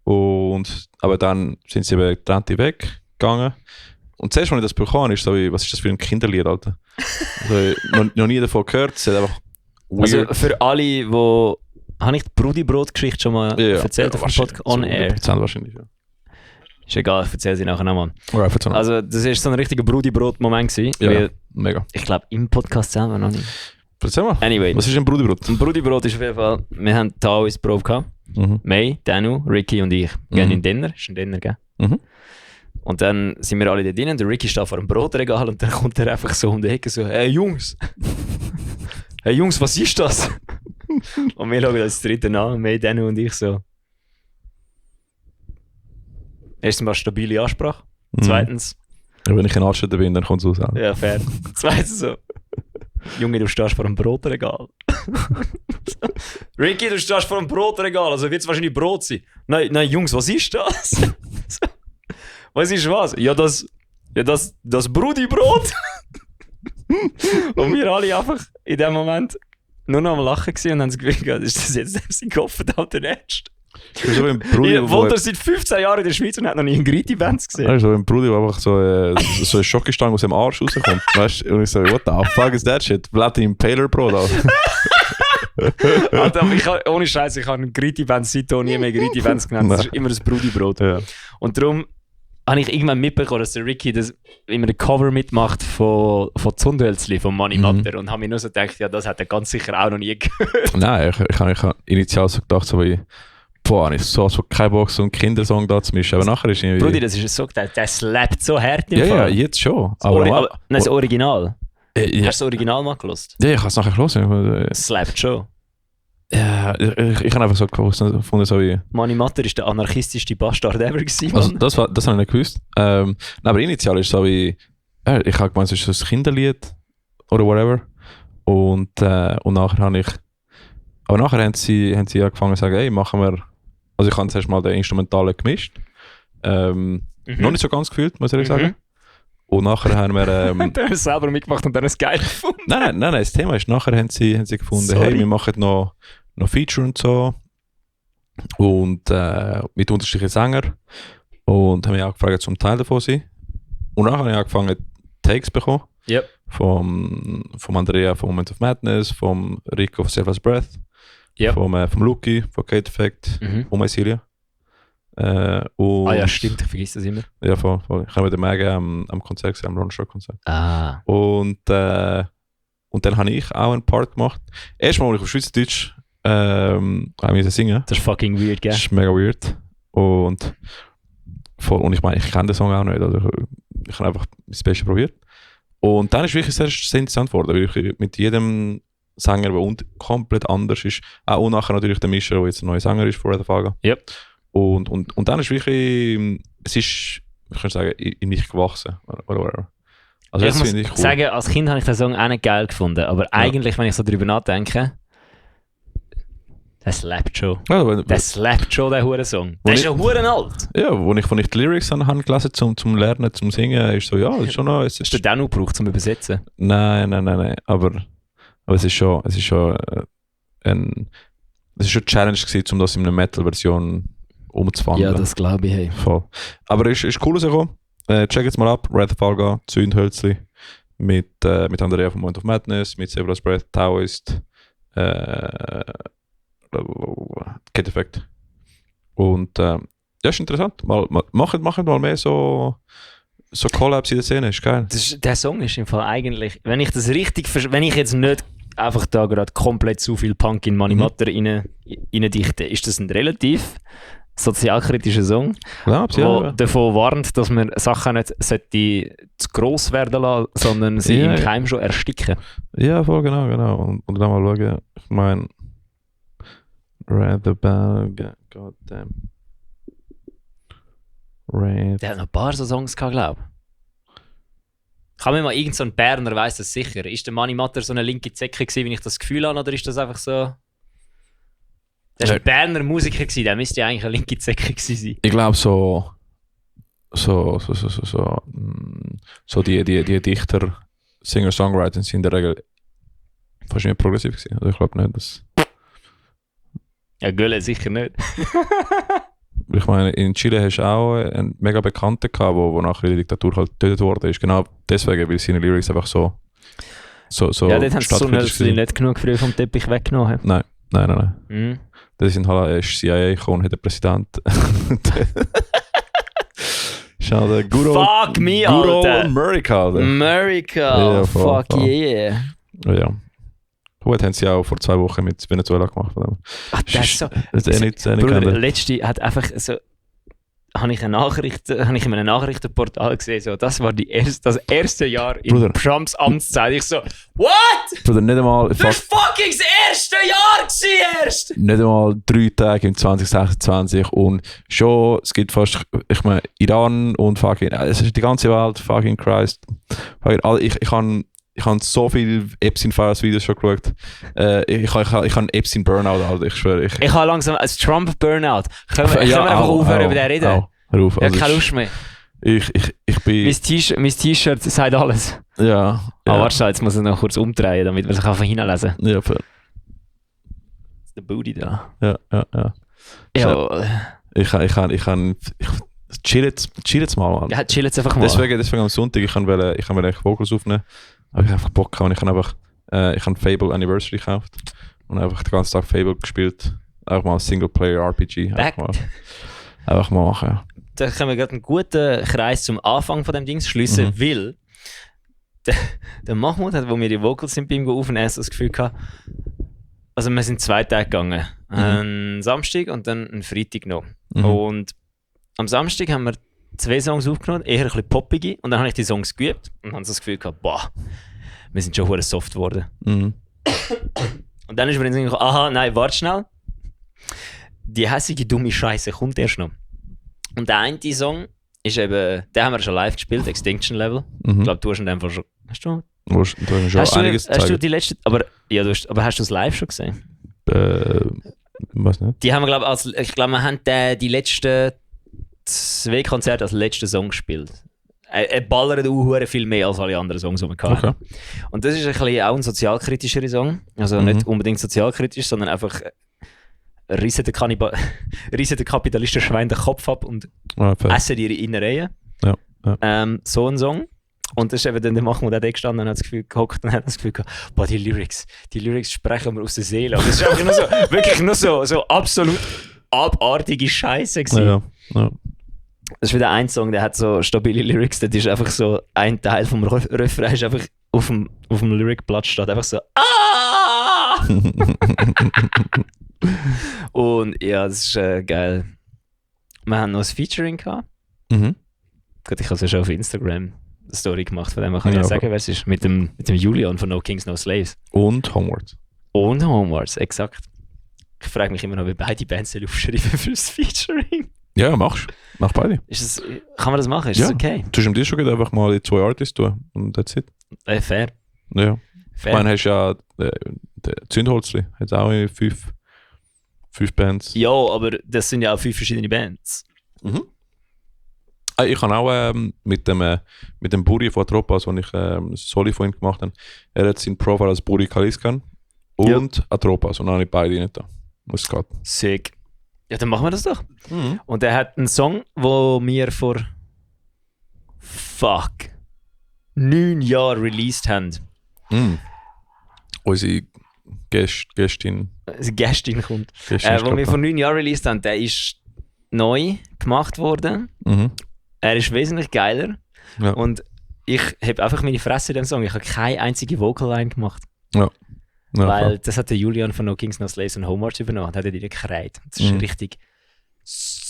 Aber dann sind sie eben getrennt weggegangen. Und zuerst, als ich das bekommen habe, ist so wie, was ist das für ein Kinderlied, Alter? Also, noch nie davon gehört, es ist einfach weird. Also für alle, die... Habe ich die Brudi-Brot-Geschichte schon mal erzählt auf dem Podcast? On Air? 100% wahrscheinlich, ja. Ist egal, ich erzähle sie nachher nochmal. Right, also das war so ein richtiger Brudi-Brot-Moment gewesen. Ja, mega. Ich glaube, im Podcast selber noch nicht. Erzähl mal. Anyway. Was ist ein Brudi-Brot? Ein Brudi-Brot ist auf jeden Fall... Wir haben da uns Probe gehabt. May, Danu, Ricky und ich. Gehen in den Dinner. Ist ein Dinner, gell? Und dann sind wir alle da drin. Der Ricky steht vor einem Brotregal und dann kommt er einfach so um die Ecke so: Hey Jungs! Hey Jungs, was ist das? Und wir schauen das dritte an, May, Danu und ich so. Erstens mal stabile Ansprache. Zweitens. Ja, wenn ich ein Anstände bin, dann kommt es raus. Ja, fair. Zweitens so: Junge, du stehst vor einem Brotregal. Ricky, du stehst vor einem Brotregal, also wird es wahrscheinlich Brot sein. Nein, Jungs, was ist das? Was ist was? Ja, das Brudi-Brot. Und wir alle einfach in dem Moment nur noch am Lachen gewesen und haben das Gefühl, ist das jetzt sein Kopf verdammt ernst? So ein Brudi, Walter seit 15 Jahren in der Schweiz und hat noch nie einen Griti-Bands gesehen. Weißt du, so ein Brudi, der einfach so eine Schokostange aus dem Arsch rauskommt. Weißt du? Und ich so, what the fuck is that shit? Blatt im Paler-Brot, Alter, ohne Scheiß, ich habe einen Griti-Bands seitdem nie mehr Griti-Bands genannt. Das ist immer ein Brudi-Brot. Ja. Und darum habe ich irgendwann mitbekommen, dass der Ricky immer ein Cover mitmacht von Zundhölzli, von Money Matter. Und habe mir nur so gedacht, ja, das hat er ganz sicher auch noch nie gehört. Nein, ich habe initial so gedacht, so wie, boah, ich so keinen Bock, so einen Kindersong da zu mischen. Aber nachher ist irgendwie... Brudi, das ist so, der slappt so hart im Fall. Ja, jetzt schon. Das Original. Ja. Hast du das Original mal gelost? Ja, ich habe es nachher gelesen. Slappt schon. Ja, ich habe einfach so gefunden, so wie... Money Matter ist der anarchistischste Bastard ever gewesen. Also, das habe ich nicht gewusst. Aber initial ist es so wie... ich habe gemeint, es ist so ein Kinderlied oder whatever. Und nachher habe ich... Aber nachher haben sie angefangen zu sagen, hey, machen wir... Also ich habe zuerst mal den Instrumentalen gemischt. Noch nicht so ganz gefühlt, muss ich ehrlich sagen. Und nachher haben wir... Dann haben wir es selber mitgemacht und dann es geil gefunden. Nein, das Thema ist, nachher haben sie gefunden, hey, wir machen noch Feature und so. Und mit unterschiedlichen Sängern. Und haben mich auch gefragt, zum Teil davon sein. Und nachher habe ich angefangen, Takes zu bekommen. Yep. Vom Andrea von Moment of Madness, vom Rico von Self as Breath. Yep. Vom Luki, von Kate Effect, von Mycelia. Ja, stimmt, ich vergesse das immer. Ja, voll. Ich habe mit dem Megan am Konzert gesehen, am Ronschrock-Konzert. Und dann habe ich auch einen Part gemacht. Erstmal, als ich auf Schweizerdeutsch musste singen. Das ist fucking weird, gell? Das ist mega weird. Und ich meine, ich kenne den Song auch nicht. Also ich habe einfach das Beste probiert. Und dann ist wirklich sehr interessant geworden, weil ich mit jedem Sänger, der komplett anders ist, auch nachher natürlich der Mischer, der jetzt ein neuer Sänger ist von Red Falga. Yep. Und dann ist wirklich, es ist, ich kann sagen, in mich gewachsen. Oder whatever. Also ich muss cool sagen, als Kind habe ich den Song auch nicht geil gefunden, aber eigentlich, wenn ich so darüber nachdenke, der slappt schon. Ja, der slappt schon, der Huren-Song. Der ist ja Huren alt. Ja, als ich die Lyrics habe gelesen zum Lernen, zum Singen, ist so, ja, es ist schon noch... Hast du den auch gebraucht, zum Übersetzen? Nein. Aber es ist schon eine Challenge gewesen, um das in einer Metal-Version umzuwandeln. Ja, das glaube ich. Hey. Voll. Aber es ist cool rausgekommen. Check jetzt mal ab. Red Falga, Zündhölzli. Mit Andrea von Moment of Madness, mit Self as Breath, Taoist, Kate Effect. Und ja, ist interessant. Machen mal mehr so Collabs in der Szene, ist geil. Der Song ist im Fall eigentlich, wenn ich das richtig wenn ich jetzt nicht einfach da gerade komplett zu viel Punk in Money Matter reindichte, ist das ein relativ sozialkritischer Song, der davon warnt, dass man Sachen nicht zu gross werden lassen, sondern sie im Keim schon ersticken. Ja, voll genau. Und dann mal schauen, ich meine, Goddamn. Der hat noch ein paar so Songs gehabt, glaube ich. Kann mir mal irgend so ein Berner weiss das sicher. Ist der Mani Matter so eine linke Zecke gewesen, wenn ich das Gefühl habe, oder ist das einfach so... Der war ein Berner Musiker gewesen, der müsste ja eigentlich eine linke Zecke gewesen sein. Ich glaube so die Dichter, Singer-Songwriter sind in der Regel fast nicht progressiv gewesen. Also ich glaube nicht, dass... Ja, Gölle sicher nicht. Ich meine, in Chile hast du auch einen mega Bekannten gehabt, wo nachher die Diktatur halt getötet worden ist. Genau deswegen, weil seine Lyrics einfach so ja, dort haben sie nicht genug früh vom Teppich weggenommen. Nein. Mhm. Das sind halt CIA gekommen, hat der Präsident. Schau, der Fuck me, Alter! America, Alter. America, ja, fuck yeah. Ja. Gut, haben sie auch vor 2 Wochen mit Venezuela gemacht. Ach, das ist so... Bruder, letzte hat einfach so... Habe ich in einem Nachrichtenportal gesehen, so, das war das erste Jahr in Trumps Amtszeit. Ich so, what? Bruder, nicht einmal... Das war fucking das erste Jahr erst! Nicht einmal 3 Tage im 2026 und schon, es gibt fast, ich meine, Iran und fucking... Es ist die ganze Welt, fucking Christ. Ich habe so viele Epstein Files Videos schon geschaut. Ich habe Epstein Burnout, Alter, ich schwöre. Ich habe langsam ein Trump Burnout. Können wir einfach aufhören über den reden? Hör auf. Ich habe keine Lust mehr. Ich bin... Mein T-Shirt sagt alles. Ja. Warte, jetzt muss ich noch kurz umdrehen, damit wir sich einfach hinlesen. Ja, fair. Das ist der Booty da. Ja. Ich chill jetzt mal, Mann. Ja, chill jetzt einfach mal. Deswegen am Sonntag, ich wollte Vocals aufnehmen. Aber ich habe einfach Bock gehabt und ich habe Fable Anniversary gekauft und einfach den ganzen Tag Fable gespielt. Einfach mal ein Singleplayer-RPG. Einfach mal machen, ja. Da können wir gerade einen guten Kreis zum Anfang von dem Ding schliessen, weil der Mahmoud hat, wo wir die Vocals sind bei ihm aufnehmen, das Gefühl gehabt, also wir sind 2 Tage gegangen. Einen Samstag und dann einen Freitag noch. Und am Samstag haben wir 2 Songs aufgenommen, eher ein bisschen poppige. Und dann habe ich die Songs geübt und habe das Gefühl gehabt, boah, wir sind schon verdammt soft geworden. Und dann ist mir dann gekommen, aha, nein, warte schnell. Die hässige, dumme Scheiße kommt erst noch. Und der eine Song ist eben, den haben wir schon live gespielt, Extinction Level. Ich glaube, du hast in dem Fall schon... Hast du die letzte... Aber hast du es live schon gesehen? Was nicht? Die haben wir, wir haben die letzten 2 Konzerte als letzten Song gespielt. Er ballert auch viel mehr als alle anderen Songs, die wir hatten. Okay. Und das ist ein bisschen auch ein sozialkritischerer Song. Also nicht unbedingt sozialkritisch, sondern einfach rissen der Kapitalisten Schwein den Kopf ab und essen ihre Innereien. Ja. So ein Song. Und das ist eben dann der Mahmoud auch gestanden und hat das Gefühl gehockt und hat das Gefühl gehabt, boah, die Lyrics sprechen wir aus der Seele. Und das ist einfach nur so, wirklich nur so absolut abartige Scheiße gewesen. Ja. Das ist wieder ein Song, der hat so stabile Lyrics, das ist einfach so, ein Teil vom Refrain ist einfach auf dem Lyricblatt steht einfach so ah! Und ja, das ist geil. Wir haben noch ein Featuring gehabt. Gut, ich habe es ja schon auf Instagram eine Story gemacht, von dem man kann ja sagen, wer es ist. Mit dem Julian von No Kings, No Slaves. Und Homewards, exakt. Ich frage mich immer noch, wie beide Bands aufschreiben für das Featuring. Ja, mach beide. Kann man das machen? Ist das okay? Zwischen dir schon einfach mal die 2 Artists tun und that's it. Fair. Ja. Fair. Ich meine, hast ja der Zündholzli, hat auch 5 Bands. Ja, aber das sind ja auch 5 verschiedene Bands. Ich habe auch mit dem Buri von Atropas, wo ich Soli von ihm gemacht habe, er hat seinen Profil als Buri Kaliskan und Atropas und dann habe ich beide nicht da. Muss geht. Sick. Ja, dann machen wir das doch. Und er hat einen Song, wo wir vor 9 Jahren released haben. Unsere Gästin. Unsere Gästin kommt. Wo wir vor 9 Jahren released haben, der ist neu gemacht worden. Er ist wesentlich geiler. Ja. Und ich habe einfach meine Fresse in dem Song. Ich habe keine einzige Vocal-Line gemacht. Ja. Weil das hat der Julian von No Kings, No Slaves und Homewards übernommen. Hat er direkt gekreit. Das ist richtig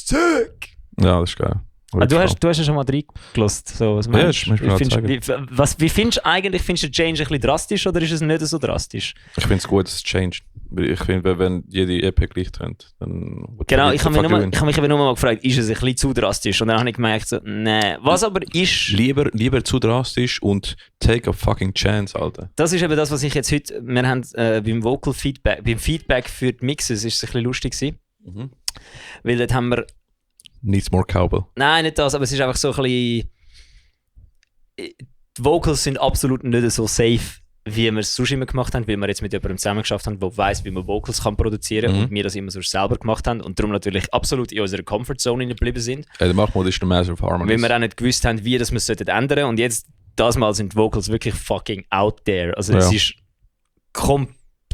sick! Ja, das ist geil. Du hast ja schon mal reingelassen. So, was meinst du? Wie findest du eigentlich, findest du Change ein bisschen drastisch oder ist es nicht so drastisch? Ich finde es gut, dass es changed. Ich finde, wenn jede EP gleich tönt, dann... Genau, ich habe mich eben nur mal gefragt, ist es ein bisschen zu drastisch? Und dann habe ich gemerkt, so, nee. Was aber ist... Lieber zu drastisch und take a fucking chance, Alter. Das ist eben das, was ich jetzt heute... Wir haben beim Feedback für die Mixes ist es ein bisschen lustig gewesen. Mhm. Weil dort haben wir... Needs more cowbell. Nein, nicht das, aber es ist einfach so ein bisschen... Die Vocals sind absolut nicht so safe, wie wir es sonst immer gemacht haben, weil wir jetzt mit jemandem zusammengeschafft haben, der weiss, wie man Vocals kann produzieren kann und wir das immer so selber gemacht haben und darum natürlich absolut in unserer Comfortzone geblieben sind. Der Mahmoud ist der Master of Harmonies. Weil wir auch nicht gewusst haben, wie das wir es ändern sollten. Und jetzt, das Mal sind die Vocals wirklich fucking out there. Also es ist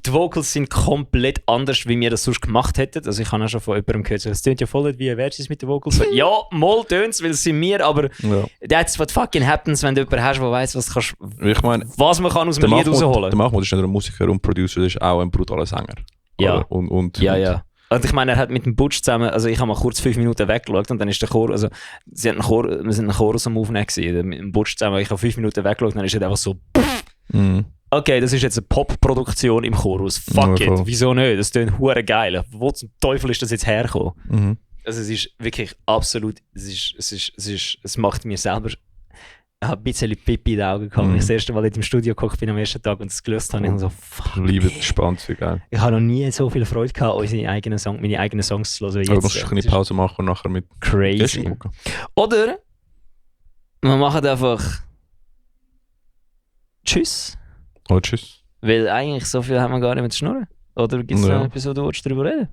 die Vocals sind komplett anders, wie wir das sonst gemacht hätten. Also ich habe auch schon von jemandem gehört, es tönt ja voll wie Versus mit den Vocals. So, ja, mal tönt es, weil es sind wir, aber that's what fucking happens, wenn du jemanden hast, der weiss, was man kann aus dem Lied rausholen. Der Mahmoud ist nicht nur ein Musiker und Producer, der ist auch ein brutaler Sänger. Ja. Und ich meine, er hat mit dem Butch zusammen, also ich habe mal kurz 5 Minuten weggeschaut und dann ist der Chor, also wir sind einen Chorus am Aufnehmen gewesen, mit dem Butch zusammen, ich habe 5 Minuten weggeschaut und dann ist er einfach so okay, das ist jetzt eine Pop-Produktion im Chorus. Fuck it, wieso nicht? Das klingt hure geil. Wo zum Teufel ist das jetzt hergekommen? Mhm. Also es ist wirklich absolut, es macht mir selber ein bisschen Pipi in die Augen gekommen. Ich das erste Mal im Studio geguckt bin am ersten Tag und es gelöst habe, ich so, fuck. Ich liebe das spannend, geil. Ich habe noch nie so viel Freude gehabt, meine eigenen Songs zu hören. Aber du musst eine Pause machen und nachher mit crazy. Oder wir machen einfach Tschüss. Oh, tschüss. Weil eigentlich so viel haben wir gar nicht mehr zu schnurren. Oder gibt es noch etwas, wo du darüber reden?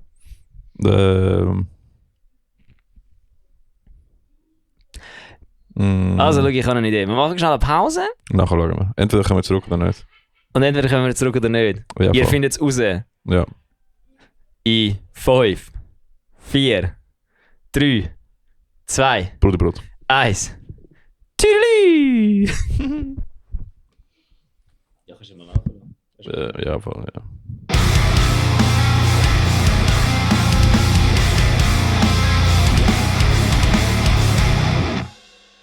Also, schau, ich habe eine Idee. Wir machen schnell eine Pause. Nachher schauen wir. Entweder kommen wir zurück oder nicht. Und entweder kommen wir zurück oder nicht. Ja, ihr findet es raus. Ja. In 5, 4, 3, 2, Bruder. 1. Tschüss! Ja, kannst du mal laufen. Ja, voll, ja.